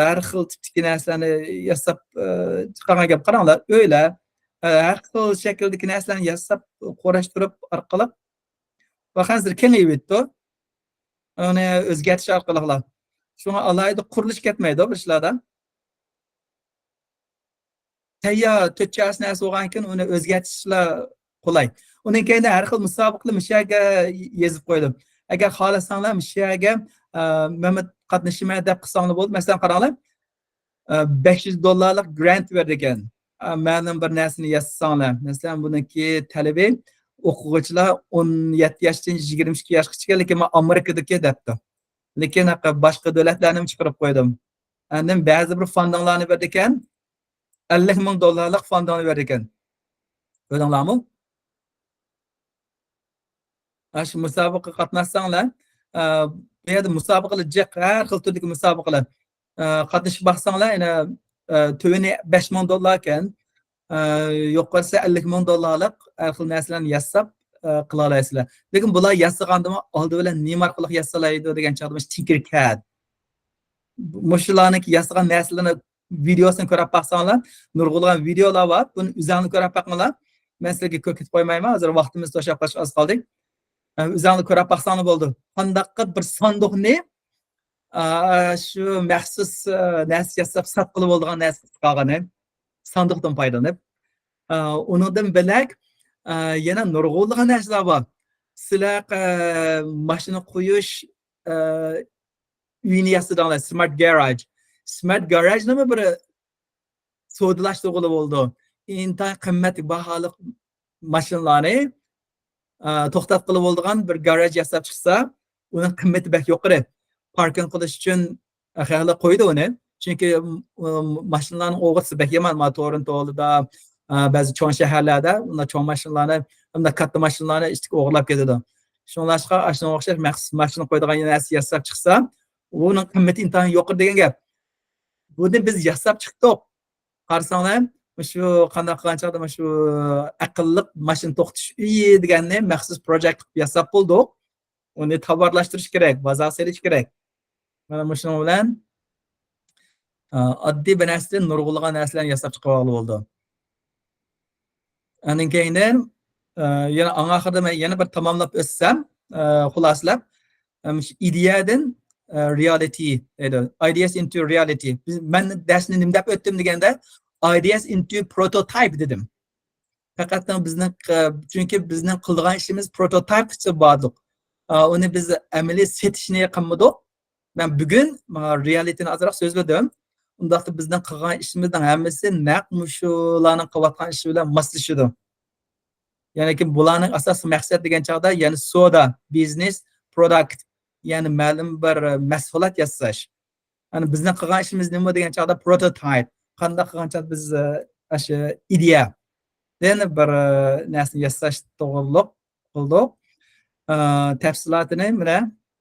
ھەر خىل تىپتىكى نەرسىلەرنى ياساپ، ئە، چىقارغان گەپ. قاراڭلار، ئۆيلەر، ئە، ھەر خىل شەكىلدىكى نەرسىلەرنى ياساپ، قۇراشتۇرۇپ ئارقىلىق ۋاقەن سىرى كېڭىيىۋېتىدۇ. ئۇنى ئۆزگەرتىش ئارقىلىقلا. شۇڭا ئالاھىدە قۇرۇلۇش كەتمەيدۇ بىر ئىشلاردا. تەييار تۆت چاسا نەرسە بولغانكىن، ئۇنى ئۆزگەرتىشلا قولاي. ئۇنىڭ كەينىدە ھەر خىل مۇسابىقىلەر مۇشۇ يەرگە يېزىپ قويدۇم. ئەگەر خالىساڭلار، مۇشۇ يەرگە، ئە، مەن قاتنىشىمەن دەپ قىلساڭلار بولدى. مەسىلەن، قاراڭلار. ئە، بەش يۈز دوللارلىق گرانت بېرىدىكەن. ئە، مەلۇم بىر نەرسىنى ياسىساڭلار. مەسىلەن، بۇنىڭكى تەلىپى ئوقۇغۇچىلار ئون يەتتە ياشتىن يىگىرمە ئىككى ياشقىچە ئىكەن، لېكىن مەن ئامېرىكىدىكى دەپتۇ. لېكىن ھەققى باشقا دۆلەتلەرنىمۇ چىقىرىپ قويدۇم. ئاندىن بەزى بىر فاندىڭلارنى بېرىدىكەن، ئەللىك مىڭ دوللارلىق فاندىڭنى بېرىدىكەن. كۆردۈڭلارمۇ؟ ئاشۇ مۇسابىقىگە قاتناشساڭلار، ئە، بۇ يەردە مۇسابىقىلەر جىق، ھەر خىل تۈردىكى مۇسابىقىلەر. ئە، قاتنىشىپ باقساڭلار، يەنە، ئە، تۆۋىنى بەش مىڭ دوللاركەن، ئە، يۇقىرىسى ئەللىك مىڭ دوللارلىق ھەر خىل نەرسىلەرنى ياساپ، ئە، قىلالايسىلەر. لېكىن بۇلار ياسىغاندىمۇ ئالدى بىلەن نېمە ئارقىلىق ياسالايدۇ دېگەن چاغدا مۇشۇ تىنكېركاد. مۇشۇلارنىڭكى ياسىغان نەرسىلىرىنى ۋىدېيوسىنى كۆرۈپ باقساڭلار، نۇرغۇنلىغان ۋىدېيولار بار. بۇنى ئۆزۈڭلار كۆرۈپ باقىڭلار. مەن سىلەرگە كۆرسىتىپ قويمايمەن. ھازىر ۋاقتىمىز توشۇپ قالىشقا ئاز قالدى. ئە، ئۆزۈڭلار كۆرۈپ باقساڭلار بولدى. قانداققا بىر ساندۇقنى، ئا، شۇ مەخسۇس، ئە، نەرسە ياساپ ساتقىلى بولىدىغان نەرسە قىلىپ قالغىنى. ساندۇقتىن پايدىلىنىپ. ئا، ئۇنىڭدىن بۆلەك، ئا، يەنە نۇرغۇنلىغان نەرسىلەر بار. سىلەر، ئە، ماشىنا قويۇش، ئە، ئۆينى ياسىدىڭلار، سمارت گاراژ. سمارت گاراژنىمۇ بىر سودىلاشتۇرغىلى بولىدۇ. ئىنتايىن قىممەت باھالىق ماشىنىلارنى، ئە، توختاتقىلى بولىدىغان بىر گاراژ ياساپ چىقسا، ئۇنىڭ قىممىتى بەك يۇقىرى. پاركىنگ قىلىش ئۈچۈن، ئە، خەقلەر قويىدۇ ئۇنى. چۈنكى، ئۇ، ماشىنىلارنىڭ ئوغرىسى بەك يامان. مانا تورونتودا، ئە، بەزى چوڭ شەھەرلەردە ئۇنداق چوڭ ماشىنىلارنى، ئۇنداق كاتتا ماشىنىلارنى ئىشتىكى ئوغرىلاپ كېتىدۇ. شۇڭلاشقا ئاشۇنىڭغا ئوخشاش مەخسۇس ماشىنا قويىدىغان نەرسە ياساپ چىقسا، ئۇنىڭ قىممىتى ئىنتايىن يۇقىرى دېگەن گەپ. بۇنى بىز ياساپ چىقتۇق. قارىساڭلار، مۇشۇ قانداق قىلغان چاغدا مۇشۇ ئەقىللىق ماشىنا توختىتىش ئۆيى دېگەننى مەخسۇس پروجېكت قىلىپ ياساپ بولدۇق. ئۇنى تاۋارلاشتۇرۇش كېرەك، بازار سېلىش كېرەك. مانا مۇشۇنىڭ بىلەن، ئا، ئاددىي بىر نەرسىدىن نۇرغۇنلىغان نەرسىلەرنى ياساپ چىقىرىۋالغىلى بولىدۇ. ئاندىن كېيىن، ئا، يەنە ئەڭ ئاخىرىدا مەن يەنە بىر تاماملاپ ئۆتسەم، ئا، خۇلاسىلەپ، ئا، مۇشۇ ئىدىيەدىن، ئا، رېئالىتى دەيدۇ. ئايدىيەس ئىنتۇ رېئالىتى. بىز، مەن دەرسنى نېمە دەپ ئۆتتۈم دېگەندە، ئايدىيەس ئىنتۇ پروتوتايپ دېدىم. پەقەت بىزنىڭ، ئە، چۈنكى بىزنىڭ قىلىدىغان ئىشىمىز پروتوتايپقىچە باردۇق. ئا، ئۇنى بىز ئەمەلىي سېتىشنى قىلمىدۇق. مەن بۈگۈن، ئا، رېئالىتىنى ئازراق سۆزلىدىم. ئۇنداقتا بىزنىڭ قىلغان ئىشىمىزنىڭ ھەممىسى نەق مۇشۇلارنىڭ قىلىۋاتقان ئىشى بىلەن ماسلىشىدۇ. يەنى كىم بۇلارنىڭ ئاساسلىق مەقسەت دېگەن چاغدا، يەنى سودا، بىزنېس، پروداكت، يەنى مەلۇم بىر، ئە، مەھسۇلات ياساش. يەنى بىزنىڭ قىلغان ئىشىمىز نېمە دېگەن چاغدا پروتوتايپ. قانداق قىلغان چاغدا بىز، ئە، ئاشۇ ئىدىيەدىن بىر، ئە، نەرسىنى ياساش توغرۇلۇق قىلدۇق. ئە، تەپسىلاتىنى مانا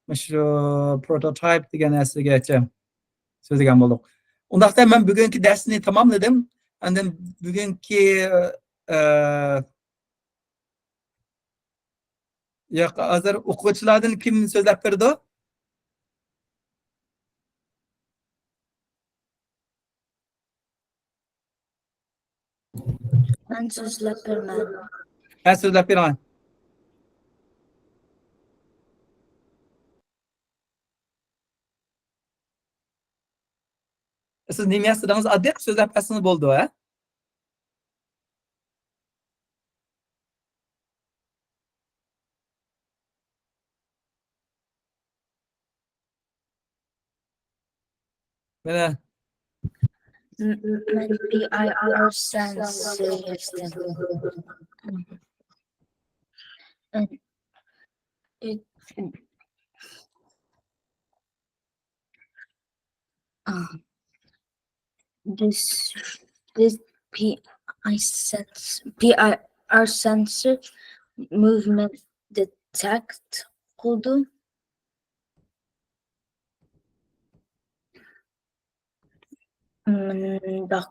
مۇشۇ پروتوتايپ دېگەن نەرسىگىچە سۆزلىگەن بولدۇق. ئۇنداقتا مەن بۈگۈنكى دەرسنى تاماملىدىم. ئاندىن بۈگۈنكى، ئە، ياق، ھازىر ئوقۇغۇچىلاردىن كىم سۆزلەپ بېرىدۇ؟ مەن سۆزلەپ بېرىمەن. ھە، سۆزلەپ بېرىڭ. سىز نېمە يازسىڭىز ئاددىي قىلىپ سۆزلەپ بەرسىڭىز بولىدۇ، ھە؟ مانا. مەن پى ئاي ئار سەنسى يازدىم. This this P I sense P I R sensor movement detect قىلىدۇ. مۇنداق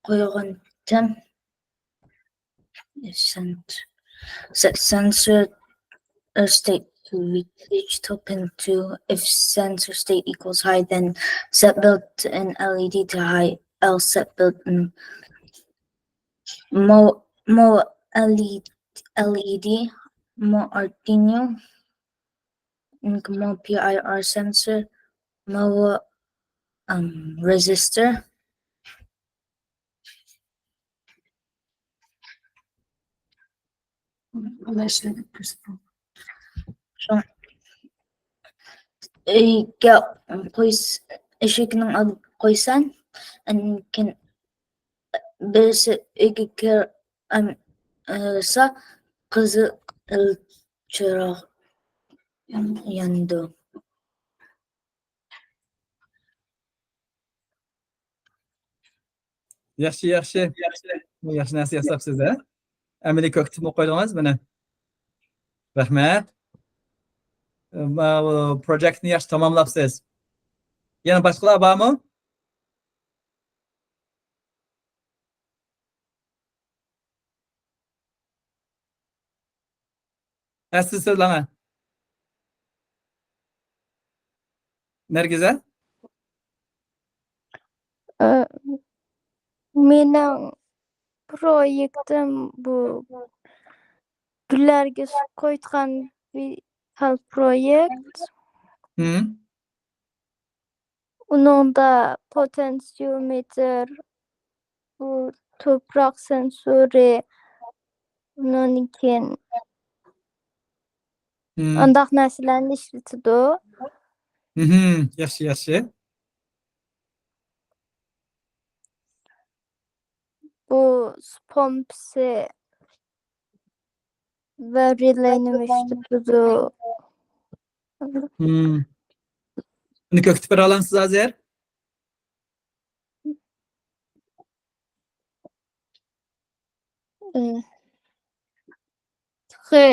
قويغانتىم. Sensor state switch to pin two. If sensor state equals high, then set built in L E D to high. Else set built in more more L E D, L E D, more Arduino, and more P I R sensor, more um resistor. شۇڭا ئۆيگە قويس-، ئىشىكنىڭ ئالدىغا قويسام، ئاندىن كېيىن بىرسى ئۆيگە كىر-، ئەم، ئە، سا-، قىزىل چىراغ يانىدۇ. ياخشى، ياخشى. ياخشى نەرسە ياساپسىز، ھە؟ ئەمەلىي كۆرسىتىپمۇ قويدىڭىز بۇنى. رەھمەت. ما-، بۇ پروجېكتنى ياخشى تاماملاپسىز. يەنە باشقىلار بارمۇ؟ ھە، سىز سۆزلەڭە. نەرگىزە؟ ئە، مېنىڭ پرويېكتىم بۇ گۈللەرگە سۇ قۇيىدىغان بىر خىل پرويېكت. ھىم. ئۇنىڭدا پوتېنسىيومېتىر، بۇ تۇپراق سېنسورى، ئۇنىڭدىن كېيىن ھىم. ئانداق نەرسىلەرنى ئىشلىتىدۇ. ھىم، ياخشى، ياخشى. بۇ سۇ پومپىسى ۋە رېلەينى مۇشتۇتىدۇ. ھىم. بۇنى كۆكتە بېرەلەمسىز ھازىر؟ ئى، تېخى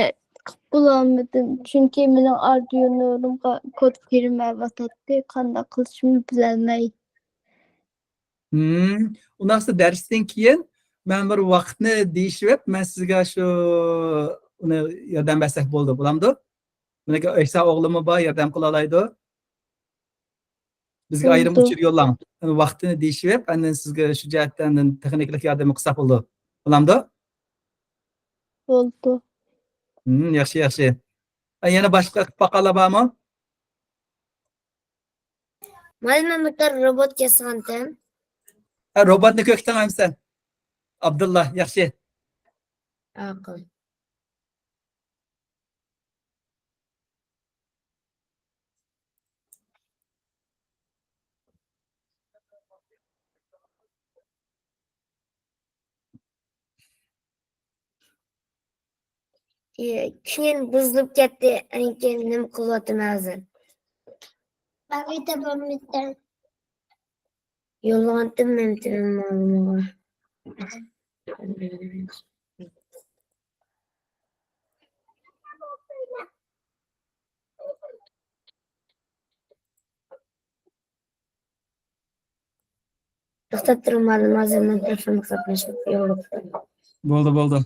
قىلىپ بولالمىدىم، چۈنكى مېنىڭ ئاردۇينومغا كود كىرمەيۋاتاتتى، قانداق قىلىشىمنى بىلەلمەي. ھىم، ئۇنداقتا دەرستىن كېيىن مەن بىر ۋاقىتنى دېيىشىۋېپ، مەن سىزگە شۇ، ئۇنى ياردەم بەرسەك بولىدۇ، بولامدۇ؟ مېنىڭكى ئەيسا ئوغلۇممۇ بار، ياردەم قىلالايدۇ. بىزگە ئايرىم بولىدۇ. ئۇچۇر يوللاڭ. ۋاقتىنى دېيىشىۋېپ، ئاندىن سىزگە شۇ جەھەتتە ئاندىن تېخنىكىلىق ياردىمى قىلساق بولىدۇ. بولامدۇ؟ بولىدۇ. ھىم، ياخشى، ياخشى. ئە، يەنە باشقا قىلىپ باققانلار بارمۇ؟ مۇئەللىم، مەن بىر روبوت ياسىغانتىم. ھە، روبوتنى كۆرسىتىڭ ئەمسە. ئابدۇللا، ياخشى. ئاقىل. ئى، كېيىن بۇزۇلۇپ كەتتى. ئەنكىيىن نېمە قىلىۋاتىمەن ھازىر؟ باغرى تاپالمىدىم. يوللىغانتىم مەن تېلېفونۇمغا. توختاپ تۇرۇڭ، مۇئەللىم، ھازىر مەن تېلېفوندا قاتنىشىپ يوللۇق. بولدى، بولدى.